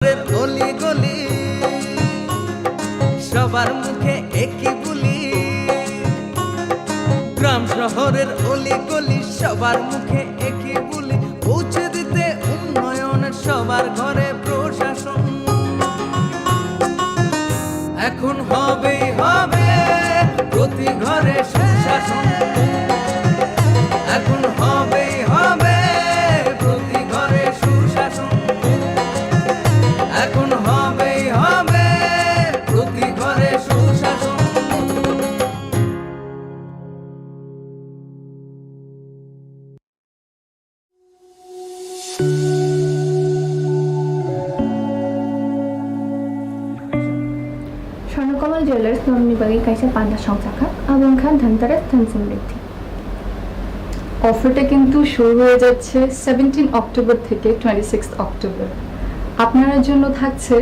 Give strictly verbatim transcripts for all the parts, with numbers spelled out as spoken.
শহরের অলি গলি, সবার মুখে একই বুলি। গ্রাম শহরের অলি গলি, সবার মুখে একই বুলি। পৌঁছে দিতে উন্নয়নের সবার ঘরে প্রশাসন। এখন হবেই হবে প্রতি ঘরে সুশাসন। এখন হবেই হবে প্রতি ঘরে সুশাসন। এখন হবেই হবে প্রতি ঘরে সুশাসন। Swarnakomal Jewellers norokni bagwi kaisa panda songchakha, abo wngkha Dhanteras Dhan Samriddhi. অফারটা কিন্তু শুরু হয়ে যাচ্ছে সেভেন্টিন অক্টোবর থেকে টোয়েন্টি সিক্স অক্টোবর। আপনার জন্য থাকছে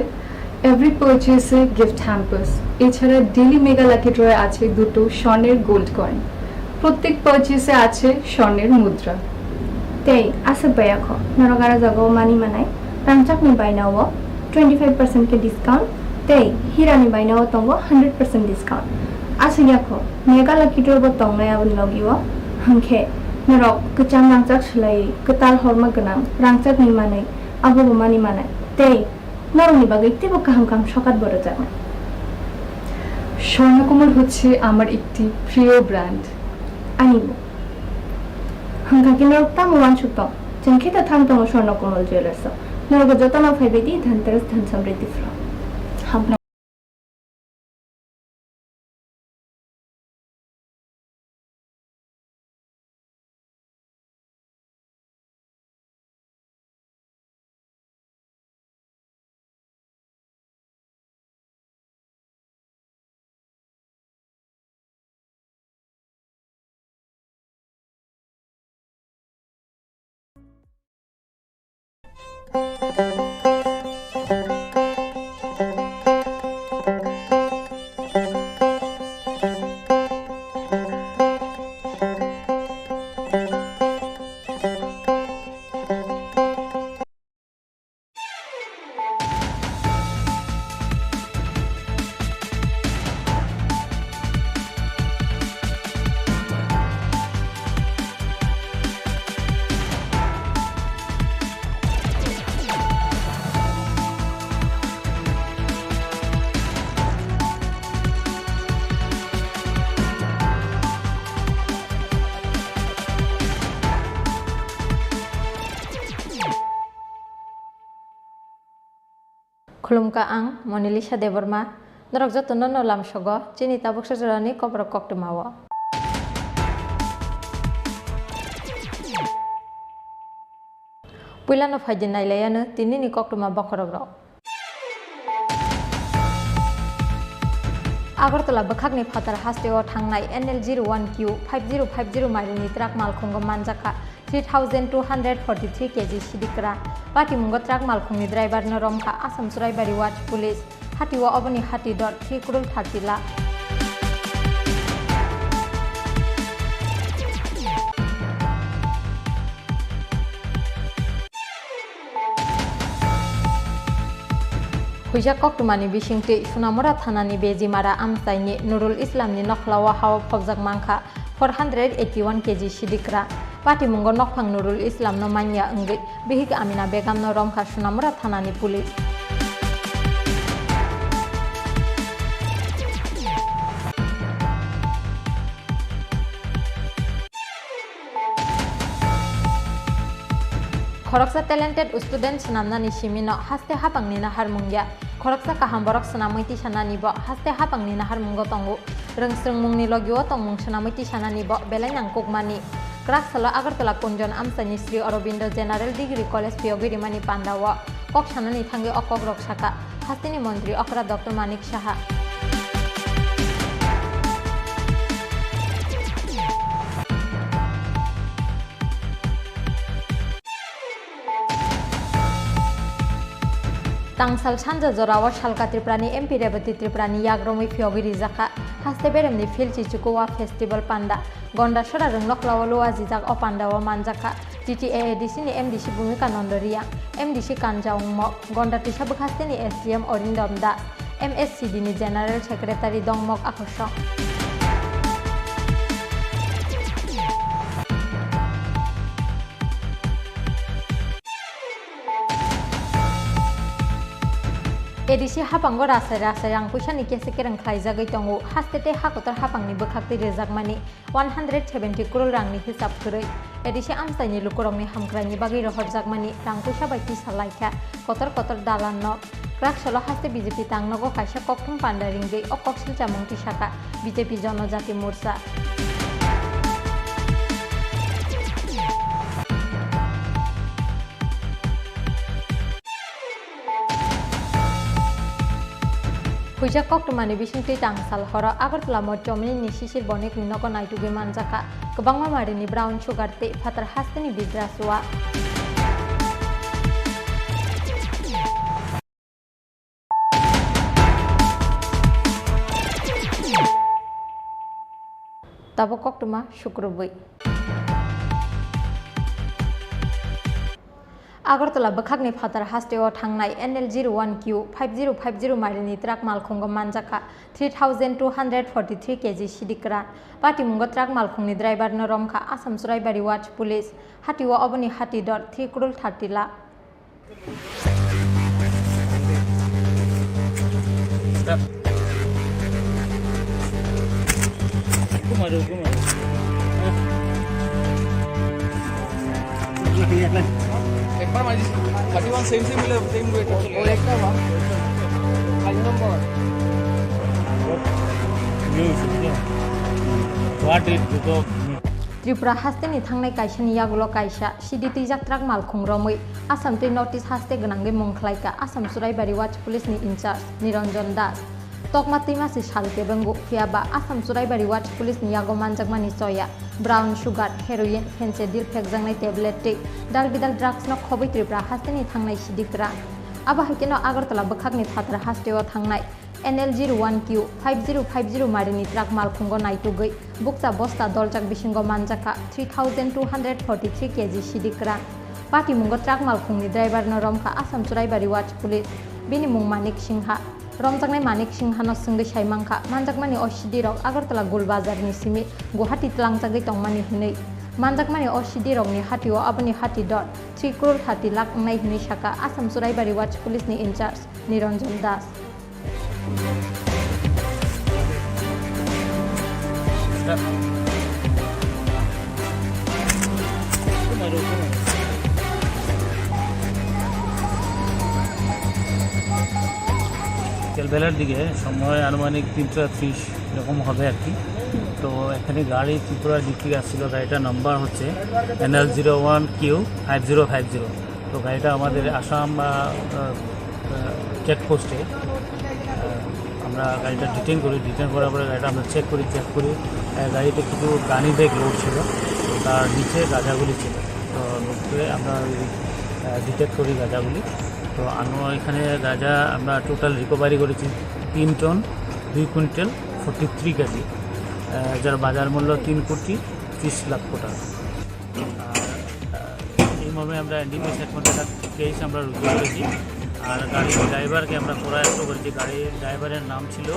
এভরি পারচেসে গিফট হ্যাম্পার্স, এছাড়া ডেইলি মেগা লাকি ড্রয়ে আছে দুটো স্বর্ণের গোল্ড কয়েন, প্রত্যেক পারচেসে আছে স্বর্ণের মুদ্রা। Tei aswk bai kho, norok aro jagao mani manai, rangchakni bainao twenty five percent khe discount, tei hirani bainao tongo hundred percent discount. Aswk ya kho, mega lucky draw bo tongnai aboni logio, hwnkhe norok kwcham rangchak swlaiwi kwtal horma gwnang rangchakni manwi abobo mani manai, tei norokni bagwi teibo kaham kaham sokat bo rwjaknai. Swarnakamal হচ্ছে আমার একটি প্রিয় brand. Anibo. Hwnkha khe norok tamo uansuk tong? Chwng khe ta thang tongo Swarnakomal Jewellers o. Norok jotono phaibai di Dhanteras Dhan Samriddhi phro. Hambai. Khulumkha, ang Monalisa Debbarma. Norok jotono no lamsogo chini tabuksa jorani koborok koktwmao. Puilano phaidi nailaiano tinini koktwma bokhorokrok. Agartala bwkhakni phatar hasteo thangnai N L zero one Q five zero five zero mailni truck malkhungo manjakha three thousand two hundred forty-three K G sidikra. Patimungo truck malkhungni driver no romkha Assam Churaibari Watch Police. Hatio oboni hati dor three crore thirty lakh. Huijak koktwmani bisingtwi Sunamura thanani Bejimara amchaini Nurul Islamni nokhlao hao phobjak mankha four hundred eighty one K G sidikra. Patimungo nokphang Nurul Islamno manya wngwi bihik Amina Begamno romkha Sunamura thanani police. Khoroksa talented student swnamnani simino haste hapangni naharmung ya. Khoroksa kaham borok swnamwi tisanani bo haste hapangni naharmungo tongo. Rwngsrwngmungni logio tongmung swnamwi tisanani bo belai nangkukmani. Kwrak salo Agartala Kunjon amchaini Sri Aurobindo General Degree College phiyogwi rimani pandao kok sanani thangwi o kokrok saka. Hasteni montri okra Doctor Manik Saha. Tangsal sanja jorao Salka Tripurani M P Rebati Tripurani yagrumwi phiyogwi rijakha. Haste beremni philchi chukuwa festival panda. Gondasora rwnglok lao luajijak o pandao manjakha. T T A A D C ni M D C Bhumika Nondo Reang, M D C Kanja Wngmok, Gonda Twisa Bwkhasteni S D M Orindom Das, M S C D ni General Secretary Dongmok Akosong. A D C haphango rasai rasai rang puisani kese kereng khlaijagwi tongo, haste tei hakotor haphangni bwkhaktwi rwjakmani one hundred seventy crore rangni hisab kwrwi. A D C amchaini lukurokni hamkraini bagwi rohorjakmani rang puisa bai tisa laikha kotor kotor dalan nok. Kwrak salo haste B J P tangnogo kaisa kokthum panda ringwi o kok silchamung tisaka B J P Jonojati Morcha. Huijak koktwmani bisingtwi tangsal horo Agartala Mochomini ni sisir bonikni nogo naitugwi manjakha kwbangma marini brown sugar tei phatar hasteni bidra suwa. Tabuk koktwma sukrubwi. Agartala bwkhakni phatar hasteo thangnai N L zero one Q five zero five zero marini truck malkhungo manjakha three thousand two hundred forty three K G sidik kwran. Patimungo truck malkhungni driver no romkha Assam Churaibari Watch Police, hatio oboni hati dor three crore thirty lakh. एक बार मार दीजिए। Thirty one same से मिला, same wait. वो एक का one. Five number. What is the Tripura hasteni thangnai kaisani yagulo kaisa sidi twijak truck malkhung romwi Assam tei North East haste gwnangwi mung khlaikha Assam Churaibari Watch Police ni in charge Niranjan Das. Tokma twima se sal kebengo, phiya ba Assam Churaibari Watch Police ni yago manjakmani choya brown sugar, heroin, phensedyl phekjaknai tablet tei dal bidal drugs no khobwi Tripura hasteni thangnai sidi kwrang. Abo hai kheno Agartala bwkhakni phatar hasteo thangnai N L zero one Q five zero five zero marini truck malkhungo naitugwi bukcha bosta doljak bisingo manjakha three thousand two hundred forty three K G sidi kwrang. Patimungo truck malkhungni driver no romkha Assam Churaibari Watch Police, bini mung Manik Singha. Romjaknai Manik Singha no swngwi sai mankha, manjakmani o sidi rok Agartala Gul Bazar ni simi Guwahati tlangjagwi tongmani hwnwi. Manjakmani o sidi rokni hatio aboni hati dor three crore thirty lakh wngnai hwnwi sakha Assam Churaibari Watch Police ni in charge Niranjan Das. বিকেলবেলার দিকে সময় আনুমানিক তিনটা ত্রিশ এরকম হবে আর কি। তো এখানে গাড়ি ত্রিপুরা ডিস্ট্রিক্ট আসছিল, গাড়িটার নাম্বার হচ্ছে N L zero one Q five zero five zero. তো গাড়িটা আমাদের আসাম, আহ, আহ, চেকপোস্টে, আহ, আমরা গাড়িটা ডিটেন করি। ডিটেন করার পরে গাড়িটা আমরা চেক করি। চেক করি, আহ, গাড়িতে কিছু গানি ব্যাগ লোড ছিল, তো তার নিচে গাঁজাগুলি ছিল। তো লোড করে আমরা ওই, আহ, ডিটেক্ট করি গাঁজাগুলি। তো আমরা এখানে গাঁজা আমরা টোটাল রিকভারি করেছি তিন টন দুই কুইন্টাল ফর্টি থ্রি কেজি, আহ, যার বাজার মূল্য তিন কোটি ত্রিশ লক্ষ টাকা। আর, আহ, এই মর্মে আমরা এনডিপিএস অ্যাকাউন্টে একটা কেস আমরা রুজু করেছি। আর গাড়ির ড্রাইভারকে আমরা করায়ত্ত করেছি। গাড়ির ড্রাইভারের নাম ছিল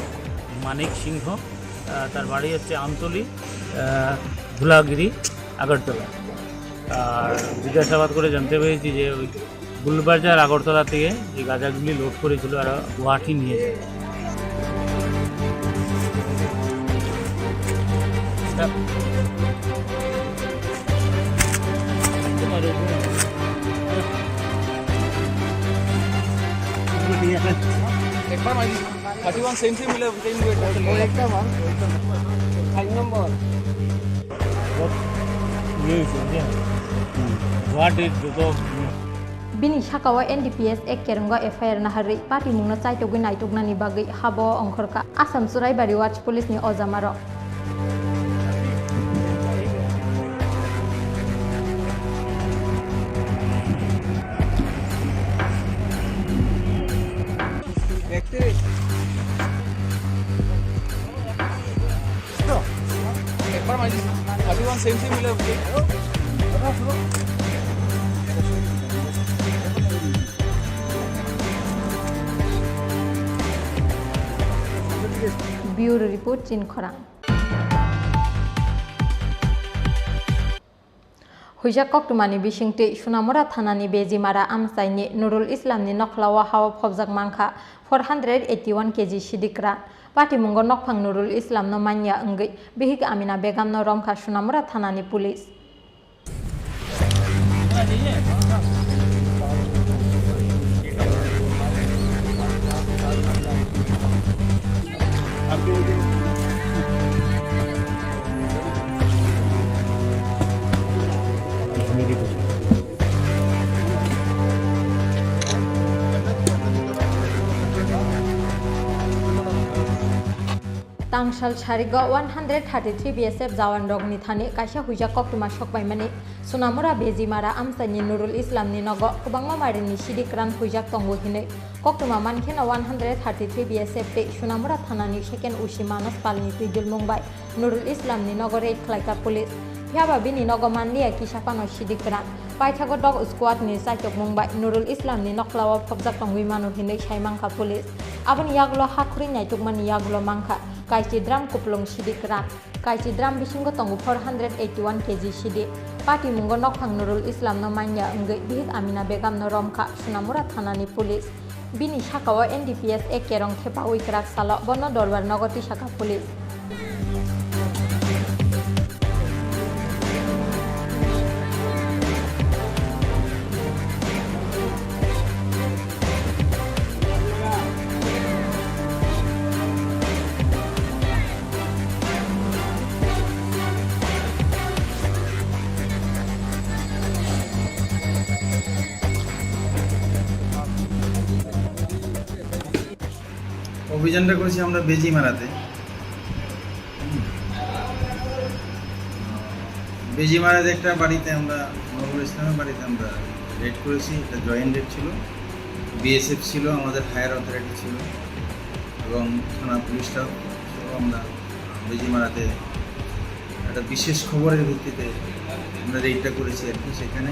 মানিক সিংহ, আহ, তার বাড়ি হচ্ছে আমতলি, আহ, ধুলাগিরি, আগরতলা। আর জিজ্ঞাসাবাদ করে জানতে পেরেছি যে ওই গুলবাজার আগরতলা থেকে যে গাঁজাগুলি লোড করেছিল আর গুয়াহাটি নিয়ে যায়। একবার মারি। থার্টি ওয়ান সেম সেম মিলে সেম ওয়েট আছে। ও একটা মাল, ফাইভ নম্বর। What is the Bini sakao N D P S ek kerwngo F I R naharwi patimungno chaitogwi naituknani bagwi habo ongkhorkha Assam Churaibari Watch Police ni ojamarok. একত্রিশ। একবার মাঝে thirty one same same মিলে। Bureau Report, Chinkhorang. Huijak koktwmani bisingtwi Sunamura thanani Bejimara amchaini Nurul Islamni nokhlao hao phobjak mankha four hundred eighty one K G sidikwran. Patimungo nokphang Nurul Islamno manya wngwi bihik Amina Begamno romkha Sunamura thanani police. Tangsal sarigo one hundred thirty three B S F jawan rokni thani kaisa huijak koktwma sokpaimani Sunamura Bejimara amchaini Nurul Islamni nogo kwbangma marini sidikwran huijak tongo hinwi koktwma mankheno one hundred thirty three B S F tei Sunamura thanani second O C Manas Palni twijlmung bai Nurul Islamni nogo raid khlaikha police. Phiyaba bini nogo manliya kisa phano sidikwran. Paithago dog squad ni chaichokmung bai Nurul Islamni nokhlao phobjak tongwi mano hinwi sai mankha police. Aboni yagulo ha khurui naitukmani yagulo mankha kaichi drum kuplung sidikwran. Kaichi drum bisingo tongo four hundred eighty one K G sidi. Patimungo nokphang Nurul Islamno manya wngwi bihik Amina Begamno romkha Sunamura thanani police. Bini sakao N D P S A kerong thepawi kwrak salo bono dorbar nogo tisakha police. অভিযানটা করেছি আমরা বেজিমারাতে। হুম। বেজিমারাতে একটা বাড়িতে আমরা, নুরুল ইসলামের বাড়িতে আমরা রেড করেছি, এটা জয়েন্ট রেড ছিল। বিএসএফ ছিল, আমাদের হায়ার অথরিটি ছিল এবং থানা পুলিশ স্টাফ সহ আমরা বেজিমারাতে একটা বিশেষ খবরের ভিত্তিতে আমরা রেডটা করেছি আর কি। সেখানে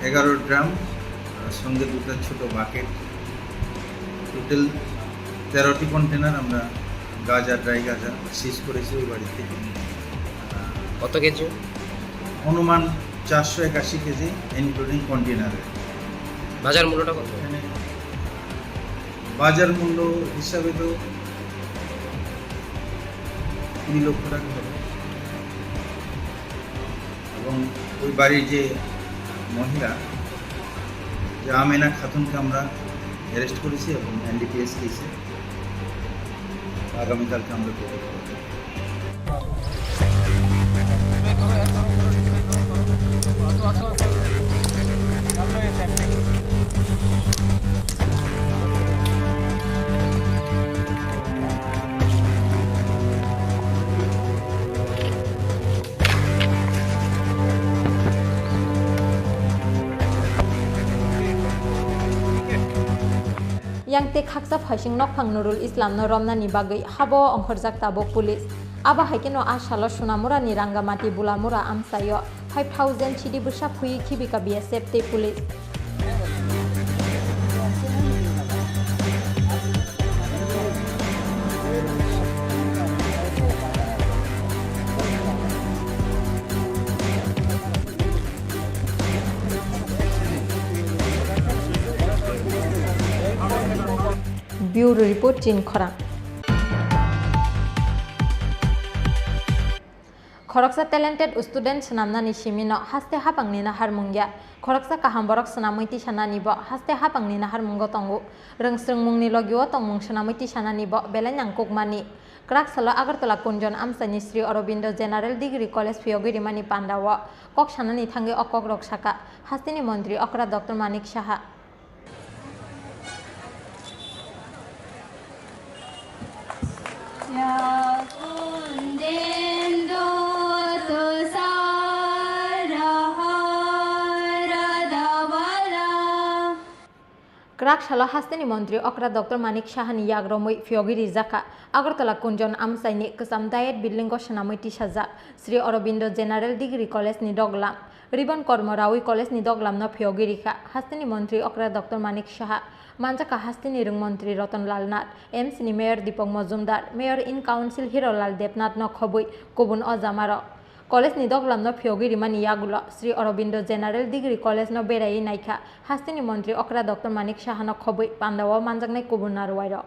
এগারো ড্রাম, আহ, সঙ্গে দুটো ছোট বাকেট, টোটাল তেরোটি কন্টেনার আমরা গাঁজা, ড্রাই গাঁজা সিজ করেছি ওই বাড়ি থেকে। আহ, কত কেজি? অনুমান চারশো একাশি কেজি, ইনক্লুডিং কন্টেনারে। বাজার মূল্যটা কত? এখানে বাজার মূল্য হিসাবে তো কুড়ি লক্ষ টাকা হবে। এবং ওই বাড়ির যে মহিলা, যে আমেনা খাতুনকে আমরা অ্যারেস্ট করেছি এবং এনডিপিএস কেসে আগামীকালকে আমরা কোর্টে পাঠাবো। Yang tei khaksa phaising nokphang Nurul Islamno romnani bagwi habo ongkhorjak tabuk police. Abo hai kheno a salo Sunamurani Rangamati Bulamura amchaio five thousand sidi bwsa phui khibika B S F tei police. Bureau Report, Chinkhorang. Khoroksa talented student swnamnani simino haste hapangni naharmung ya. Khoroksa kaham borok swnamwi tisanani bo haste hapangni naharmungo tongo. Rwngsrwngmungni logio tongmung swnamwi tisanani bo belai nangkukmani. Kwrak salo Agartala Kunjon amchaini Sri Aurobindo General Degree College phiyogwi rimani pandao kok sanani thangwi o kokrok saka hasteni montri okra Doctor Manik Saha. Kwrak salo hasteni montri okra Doctor Manik Sahani yak romwi phiyogwi rijak kha Agartala Kunjon amchaini kwcham Diet Building o swnamwi tisajak Sri Aurobindo General Degree College ni doglam. Ribbon kormo rawi college ni doglam no phiyogwi rikha hasteni montri okra Doctor Manik Saha, manjakha hasteni rwng montri Ratan Lal Nath, M C ni mayor Deepak Majumdar, mayor in council Hirolal Debnath no khobwi kubun o jamarok. College ni doglam no phiyogwi rimani yagulo Sri Aurobindo General Degree College no beraiwi naikha hasteni montri okra Doctor Manik Saha no khobwi pandao manjaknai kubun narwai rok.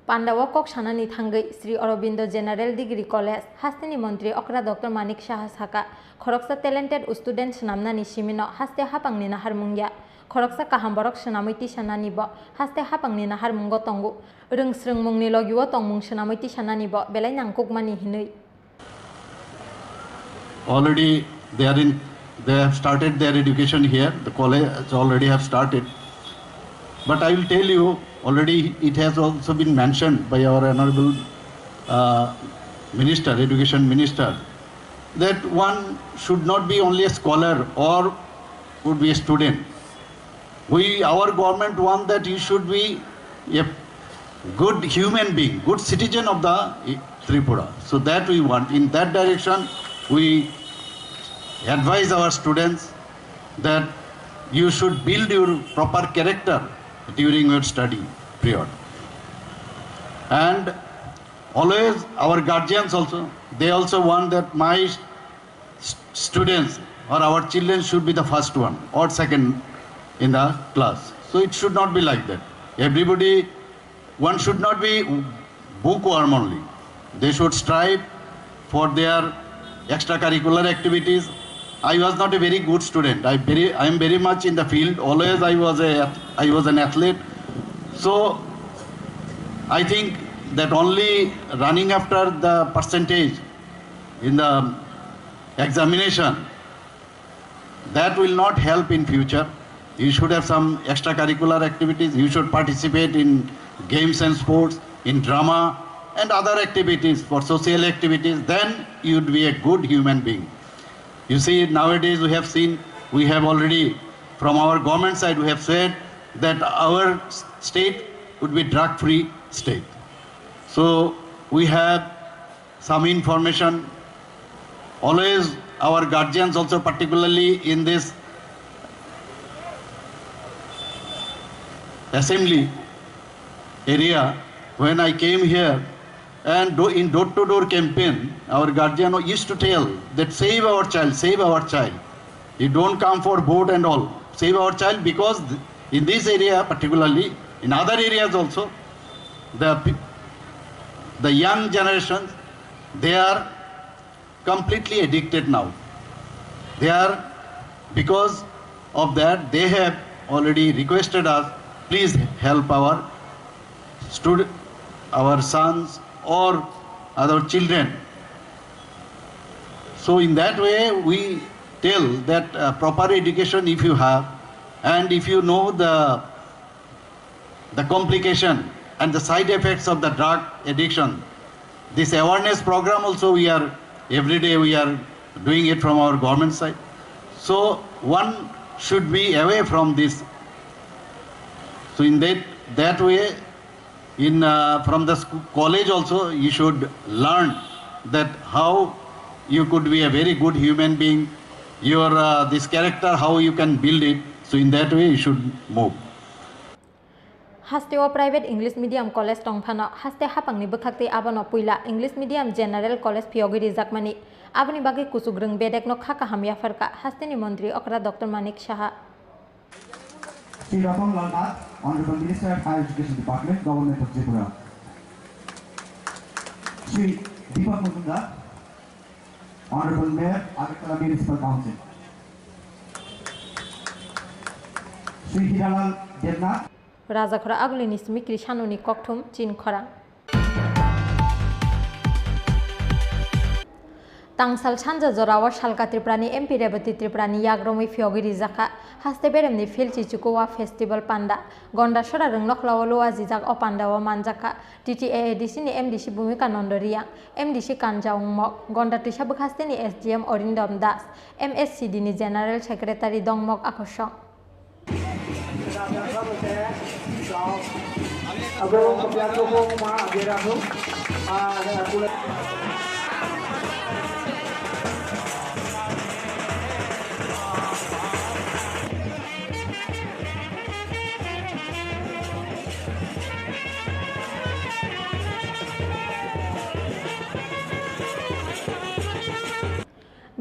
Pandao kok sanani thangwi Sri Aurobindo General Degree College hasteni montri okra Doctor Manik Saha saka, khoroksa talented student swnamnani simino haste hapangni naharmung ya. Khoroksa kaham borok swnamwi tisanani bo haste hapangni naharmungo tongo. Rwng swrwngmungni logio tongmung swnamwi tisanani bo belai nangkukmani hinwi. Already they are in, they have started their education here. The college already have started. But I will tell you, already it has also been mentioned by our honorable, uh, minister, education minister, that one should not be only a scholar or would be a student. We, our government want that you should be a good human being, good citizen of the Tripura. So that we want. In that direction, we advise our students that you should build your proper character during your study period. And always our guardians also, they also want that my s-, students or our children should be the first one or second in the class. So it should not be like that. Everybody, one should not be bookworm only. They should strive for their extracurricular activities. I was not a very good student. I very, I am very much in the field. Always I was a, I was an athlete. So I think that only running after the percentage in the examination, that will not help in future. You should have some extracurricular activities. You should participate in games and sports, in drama and other activities, for social activities. Then you would be a good human being. You see, nowadays we have seen, we have already, from our government side, we have said that our s-, state would be drug-free state. So we have some information. Always our guardians also, particularly in this assembly area, when I came here and do, in door-to-door campaign, our guardian used to tell that, "Save our child, save our child. You don't come for vote and all. Save our child," because th-, in this area particularly, in other areas also, the pe-, the young generations, they are completely addicted now. They are, because of that, they have already requested us, "Please help our stud-, our sons or other children." So in that way, we tell that, uh, proper education, if you have, and if you know the the complication and the side effects of the drug addiction. This awareness program also we are, every day we are doing it from our government side. So one should be away from this. So in that, that way, in, uh, from the sc-, college also, you should learn that how you could be a very good human being, your, uh, this character, how you can build it. So in that way, you should move. Hasteo private English medium college tong phano, haste haphangni bwkhaktwi abono puila English medium general college phiyogwi rijakmani. Aboni bagwi kuchukrwng bedekno kha kaham yapharkha hasteni montri okra Doctor Manik Saha. Shri Ratan Lal Nath, Honorable Minister of Higher Education Department, Government of Tripura. Shri Deepak Majumdar, Honorable Mayor, Agartala Municipal Council. Shri Hiralal Debnath. Rajakhora Agulini simi Krishanoni kokthum chin khorang. Tangsal sanja jorao Salka Tripurani M P Rebati Tripurani yak romwi phiyogwi rijakha. Haste beremni Phil Chichukua Festival panda. Gondasora Rwngnokhlao luajijak o pandao manjakha T T A A D C ni M D C Bhumika Nondo Riyang, M D C Kanja Wngmok, Gonda Twisa Bwkhasteni S D M Orindom Das, M S C D ni General Secretary Dongmok Akosong.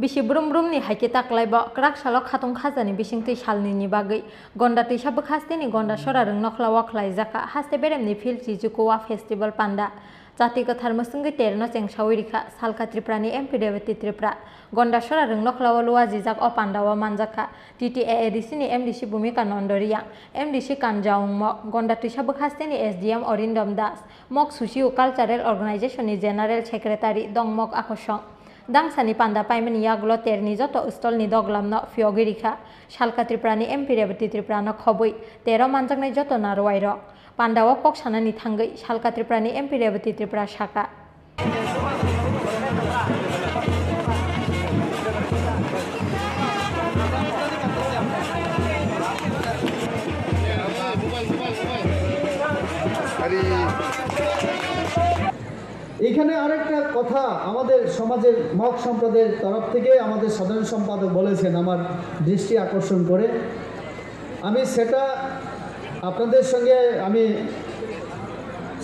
Bisi brum brumni hai khe ta klai bo, kwrak salo khatung khajani bisingtwi salnwini bagwi Gonda Twisa Bwkhasteni Gondasora Rwngnokhlao khlaijak kha haste beremni Phil Chichukua Festival panda. Chati kwthar mwswngwi terno chengsawi rikha Salka Tripurani M P Rebati Tripura. Gondasora Rwngnokhlao luajijak o pandao manjakha T T A A D C ni M D C Bhumika Nondo Riyang, M D C Kanja Wngmok, Gonda Twisa Bwkhasteni S D M Orindom Das, Mok Socio Cultural Organization ni General Secretary Dongmok Akosong. Dangsani panda paimani yagulo terni joto stall ni doglamno phiyogwi rikha Salka Tripurani M P Rebati Tripurano khobwi tero manjaknai joto narwai rok. Pandao kok sanani thangwi Salka Tripurani M P Rebati Tripura sakha. এখানে আরেকটা কথা, আমাদের সমাজের মগ সম্প্রদায়ের তরফ থেকে আমাদের সাধারণ সম্পাদক বলেছেন, আমার দৃষ্টি আকর্ষণ করে। আমি সেটা আপনাদের সঙ্গে আমি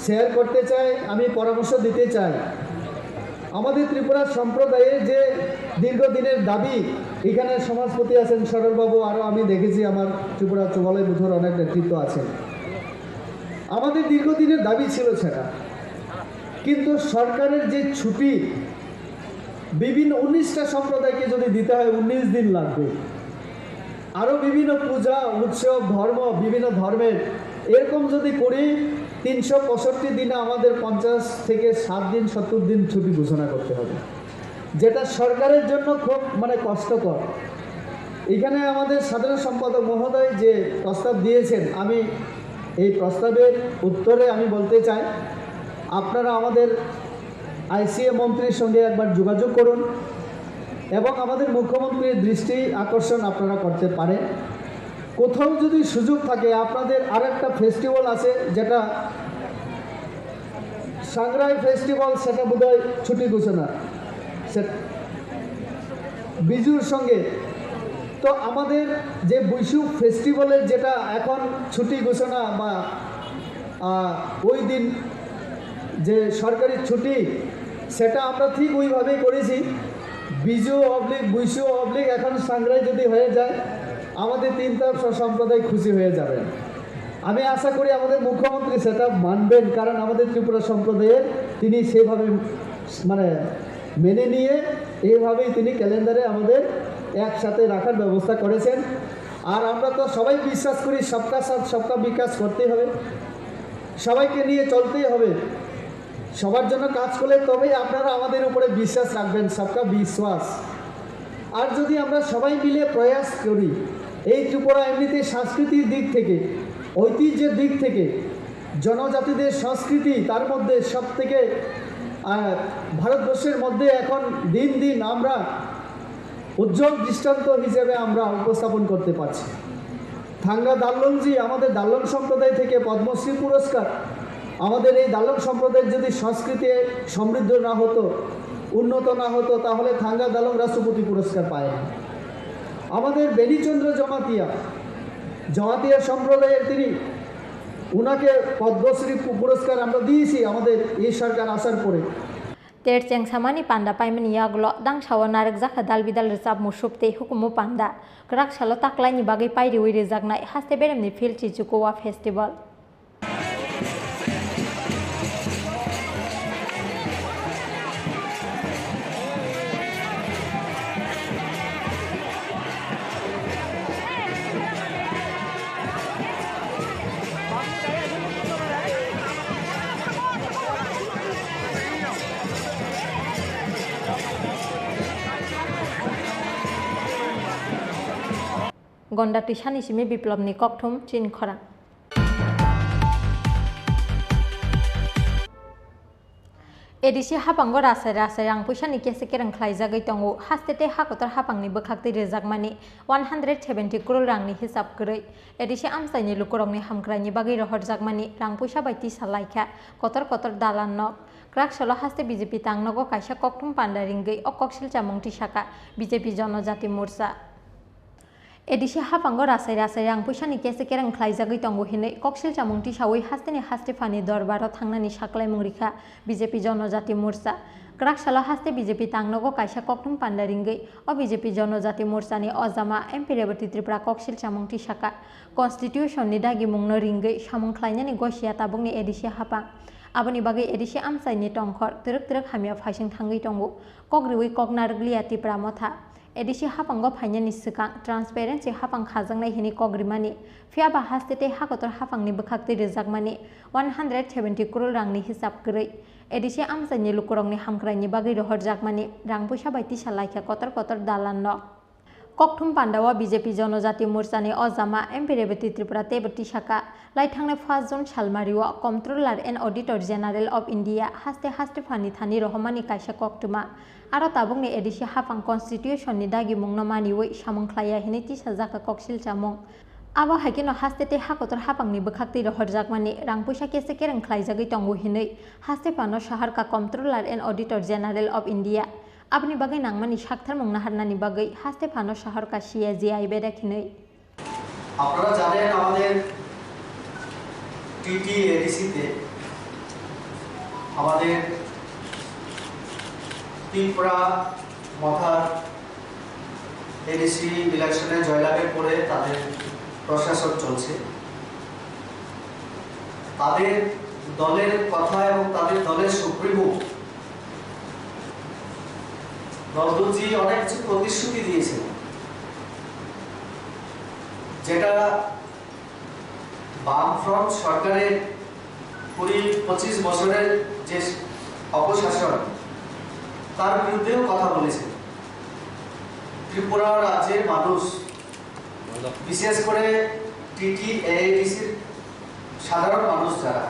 শেয়ার করতে চাই, আমি পরামর্শ দিতে চাই। আমাদের ত্রিপুরা সম্প্রদায়ে যে দীর্ঘদিনের দাবি, এখানে সমাজপতি আছেন সরলবাবু, আরও আমি দেখেছি আমার ত্রিপুরা চুবালাই বুথের অনেক নেতৃত্ব আছেন। আমাদের দীর্ঘদিনের দাবি ছিল সেটা, কিন্তু সরকারের যে ছুটি, বিভিন্ন উনিশটা সম্প্রদায়কে যদি দিতে হয় উনিশ দিন লাগবে। আরও বিভিন্ন পূজা, উৎসব, ধর্ম, বিভিন্ন ধর্মের এরকম যদি করি, তিনশো পঁয়ষট্টি দিনে আমাদের পঞ্চাশ থেকে ষাট দিন, সত্তর দিন ছুটি ঘোষণা করতে হবে, যেটা সরকারের জন্য খুব, মানে, কষ্টকর। এখানে আমাদের সাধারণ সম্পাদক মহোদয় যে প্রস্তাব দিয়েছেন, আমি এই প্রস্তাবের উত্তরে আমি বলতে চাই, আপনারা আমাদের আইসিএ মন্ত্রীর সঙ্গে একবার যোগাযোগ করুন এবং আমাদের মুখ্যমন্ত্রীর দৃষ্টি আকর্ষণ আপনারা করতে পারেন। কোথাও যদি সুযোগ থাকে, আপনাদের আর একটা ফেস্টিভ্যাল আছে, যেটা সাংগ্রাই ফেস্টিভ্যাল, সেটা বোধহয় ছুটি ঘোষণা, সে-, বিজুর সঙ্গে। তো আমাদের যে বৈশু ফেস্টিভ্যালের যেটা এখন ছুটি ঘোষণা বা, আহ, ওই দিন যে সরকারি ছুটি, সেটা আমরা ঠিক ওইভাবেই করেছি। বিজু অবলিক বৈশু অবলিক এখন সাংগ্রাই যদি হয়ে যায়, আমাদের তিন তরফ সম্প্রদায় খুশি হয়ে যাবেন। আমি আশা করি আমাদের মুখ্যমন্ত্রী সেটা মানবেন, কারণ আমাদের ত্রিপুরা সম্প্রদায়ের তিনি সেভাবে, মানে, মেনে নিয়ে এইভাবেই তিনি ক্যালেন্ডারে আমাদের একসাথে রাখার ব্যবস্থা করেছেন। আর আমরা তো সবাই বিশ্বাস করি সবকা সাথ সবকা বিকাশ করতেই হবে, সবাইকে নিয়ে চলতেই হবে। সবার জন্য কাজ করলে তবেই আপনারা আমাদের উপরে বিশ্বাস রাখবেন, সবকা বিশ্বাস। আর যদি আমরা সবাই মিলে প্রয়াস করি, এই ত্রিপুরা এমনিতে সাংস্কৃতিক দিক থেকে, ঐতিহ্যের দিক থেকে, জনজাতিদের সংস্কৃতি, তার মধ্যে সব থেকে, আহ, ভারতবর্ষের মধ্যে এখন দিন দিন আমরা উজ্জ্বল দৃষ্টান্ত হিসেবে আমরা উপস্থাপন করতে পারছি। থাঙ্গা দাল্লংজি আমাদের দাল্লং সম্প্রদায় থেকে পদ্মশ্রী পুরস্কার। আমাদের এই দাল্লং সম্প্রদায়ের যদি সংস্কৃতি সমৃদ্ধ না হতো, উন্নত না হতো, তাহলে থাঙ্গা দাল্লং রাষ্ট্রপতি পুরস্কার পায় না। আমাদের বেনিচন্দ্র জমাতিয়া, জমাতিয়া সম্প্রদায়ের তিনি, ওনাকে পদ্মশ্রী পু-, পুরস্কার আমরা দিয়েছি আমাদের এই সরকার আসার পরে। Ter chengsamani panda paimani yagulo dangsao narwkjakha dal bidal rwchap musuk tei hukumu panda. Kwrak salo taklaini bagwi pairiwi rijaknai haste beremni Phil Chichukua Festival. Gonda twisani simi Biplobni kokthum chin khorang. A D C haphango rasai rasai rang puisani kese kereng khlaijagwi tongo. Haste tei hakotor haphangni bwkhaktwi rwjakmani one hundred seventy crore rangni hisab kwrwi. A D C amchaini lukurokni hamkraini bagwi rohorjakmani rang puisa bai tisa laikha kotor kotor dalan nok. Kwrak salo haste B J P tangnogo kaisa kokthum panda ringwi o koksil chamung tisaka B J P Jonojati Morcha. A D C haphango rasai rasai rang puisani kese kereng khlaijagwi tongo hinwi koksil chamung tisawi hasteni haste phani dorbaro thangnani saklaimung rikha B J P Jonojati Morcha. Kwrak salo haste B J P tangnogo kaisa kokthum panda ringwi o B J P Jonojati Morchani ojama M P Rebati Tripura koksil chamung tisaka. Constitution ni dagimungno ringwi samung khlainani gosia tabukni A D C haphang. Aboni bagwi A D C amchaini tongkhor twrwk twrwk hamya phaising thangwi tongo. Kok riwi kok narwkliya Tipra Motha. A D C haphango phainani swkang transparency haphang khajaknai hwnwi kok rimani, phiya ba haste tei hakotor haphangni bwkhaktwi rwjakmani one hundred seventy crore rangni hisab kwrwi A D C amchaini lukurokni hamkraini bagwi rohorjakmani rang puisa bai tisa laikha kotor kotor dalan nok. Kokthum pandao B J P Jonojati Morchani ojama M P Rebati Tripura teibo tisaka. Lai thangnai first June salmario Comptroller and Auditor General of India haste haste phani thani rohormani kaisa koktwma. Aro tabukni A D C haphang constitution ni dagimungno maniwi samung khlaiya hinwi tisajak koksil chamung. Abo hai kheno haste tei hakotor haphangni bwkhaktwi rohorjakmani rang puisa kese kereng khlaijagwi tongo hinwi haste phano saharka Comptroller and Auditor General of India. Aboni bagwi nangmani saktharmung naharnani bagwi haste phano saharka C A G I bedek hinwi. আপনারা জানেন, আমাদের টিটিএডিসিতে আমাদের ত্রিপুরা মথার এডিসি ইলেকশনে জয়লাভের পরে তাদের প্রশাসন চলছে। তাদের দলের কথা এবং তাদের দলের সুপ্রিমো নজরুলজি অনেক কিছু প্রতিশ্রুতি দিয়েছিলেন, যেটা বামফ্রন্ট সরকারের কুড়ি পঁচিশ বছরের যে অপশাসন, তার বিরুদ্ধেও কথা বলেছিলেন। ত্রিপুরা রাজ্যের মানুষ, বিশেষ করে টিটিএডিসির সাধারণ মানুষ যারা,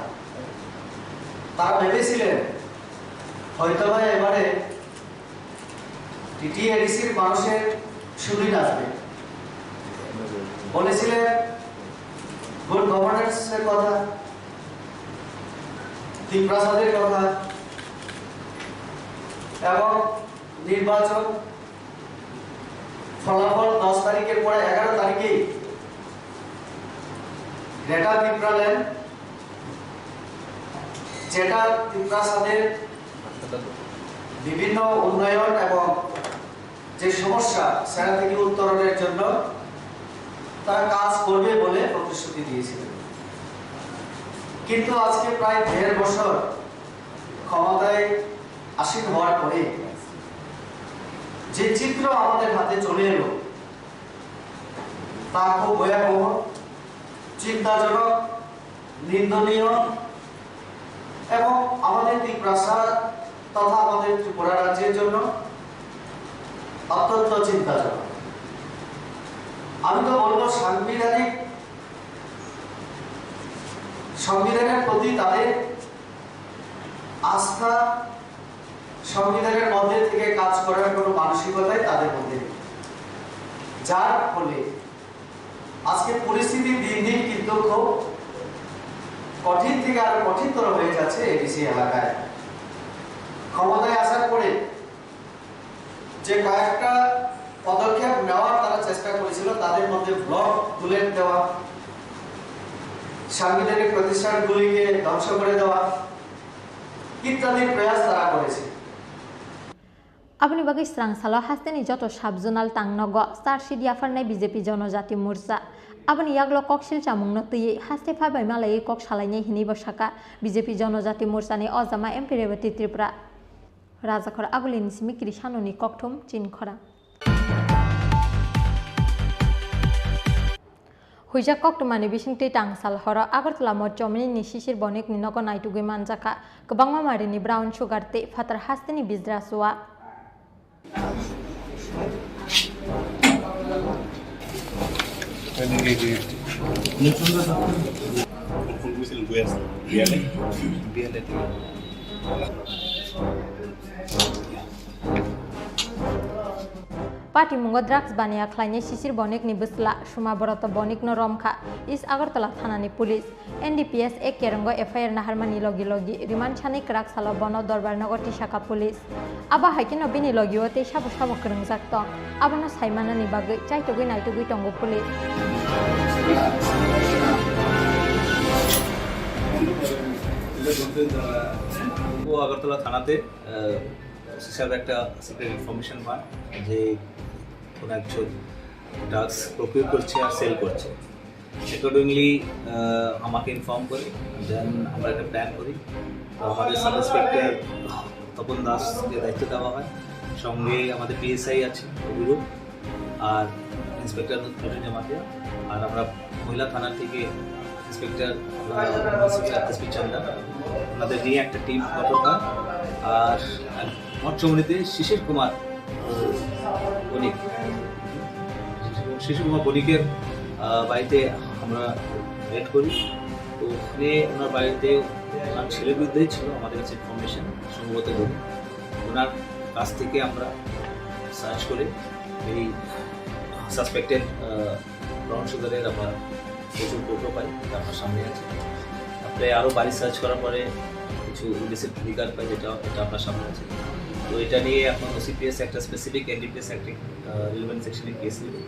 তারা ভেবেছিলেন হয়তোবা এবারে টিটিএডিসির মানুষের সুদিন আসবে। বলেছিলেন গুড গভর্নেন্সের কথা, তিপ্রাসাদের কথা এবং নির্বাচন ফলাফল দশ তারিখের পরে এগারো তারিখেই গ্রেটার তিপ্রাল্যান্ড, যেটা তিপ্রাসাদের বিভিন্ন উন্নয়ন এবং যে সমস্যা সেটা থেকে উত্তরণের জন্য তারা কাজ করবে বলে প্রতিশ্রুতি দিয়েছিলেন। কিন্তু আজকে প্রায় দেড় বছর ক্ষমতায় আসীন হওয়ার পরে যে চিত্র আমাদের হাতে চলে এলো, তা খুব ভয়াবহ, চিন্তাজনক, নিন্দনীয় এবং আমাদের তিপ্রাসা তথা আমাদের ত্রিপুরা রাজ্যের জন্য অত্যন্ত চিন্তাজনক। আমি তো বলবো, সাংবিধানিক, সংবিধানের প্রতি তাদের আস্থা, সংবিধানের মধ্যে থেকে কাজ করার কোনো মানসিকতাই তাদের মধ্যে নেই, যার ফলে আজকে পরিস্থিতি দিন দিন কিন্তু খুব কঠিন থেকে আরো কঠিনতর হয়ে যাচ্ছে এডিসি এলাকায়। ক্ষমতায় আসার পরে যে কয়েকটা পদক্ষেপ নেওয়ার তারা চেষ্টা করেছিল, তাদের মধ্যে ব্লক তুলে দেওয়া, সাংবিধানিক প্রতিষ্ঠানগুলিকে ধ্বংস করে দেওয়া ইত্যাদি প্রয়াস তারা করেছে। Aboni bagwi swrang salo hasteni joto sub-zonal tangnogo charge sheet yapharnai B J P Jonojati Morcha. Aboni yaglo koksil chamungno twiwi haste pha bai malaiwi kok salainai hinwibo saka B J P Jonojati Morchani ojama M P Rebati Tripura. Rajakhor Agulini simi Kiri Sanoni kokthum chin khorang. Huijak koktwmani bisingtwi tangsal horo Agartala Mochomini ni Sisir Bonikni nogo naitugwi manjakha kwbangma marini brown sugar tei phatar hasteni bijra chua. Patimungo drugs baniya khlainai Sisir Bonikni bwsla Suma Broto Bonikno romkha East Agartala thanani police. N D P S A kerongo F I R naharmani logi logi remand sanai kwrak salo bono Dorbar nogo tisakha police. Abo hai kheno bini logio tei sabo sabo kwrwngjak tong, abono saimanani bagwi chaitugwi naitugwi tongo police. ও আগরতলা থানাতে, আহ, ওসি সাহেব একটা secret information পান যে কোনো একজন drugs procure করছে আর সেল করছে। অ্যাকর্ডিংলি আমাকে ইনফর্ম করে, দেন আমরা একটা প্ল্যান করি। তো আমাদের সাব ইন্সপেক্টর তপন দাসকে দায়িত্ব দেওয়া হয়, সঙ্গে আমাদের পিএসআই আছে অভিরূপ, আর ইন্সপেক্টর নুরুল জামাতিয়া, আর আমরা মহিলা থানা থেকে ইন্সপেক্টর, আহ, এসপি চন্দন, ওনাদের নিয়ে একটা টিম গঠন হয়। আর মঠ সমিতিতে শিশির কুমার বণিক, শিশির কুমার বণিকের, আহ, বাড়িতে আমরা রেড করি। তো ওখানে ওনার বাড়িতে ওনার ছেলের বিরুদ্ধেই ছিল আমাদের কাছে ইনফরমেশন, সম্ভবত বণিক। ওনার কাছ থেকে আমরা সার্চ করে এই সাসপেক্টেড, আহ, ব্রাউন সুগারের আমরা প্রচুর কৌটো পাই, এটা আপনার সামনে আছে। আপনি আরও বাড়ি সার্চ করার পরে কিছু ইলিসিট লিকার পাই, যেটা, এটা আপনার সামনে আছে। তো এটা নিয়ে এখন ওসিপিএস একটা স্পেসিফিক এনডিপিএস একটা, আহ, রিলেভেন্ট সেকশনে কেস নেবে।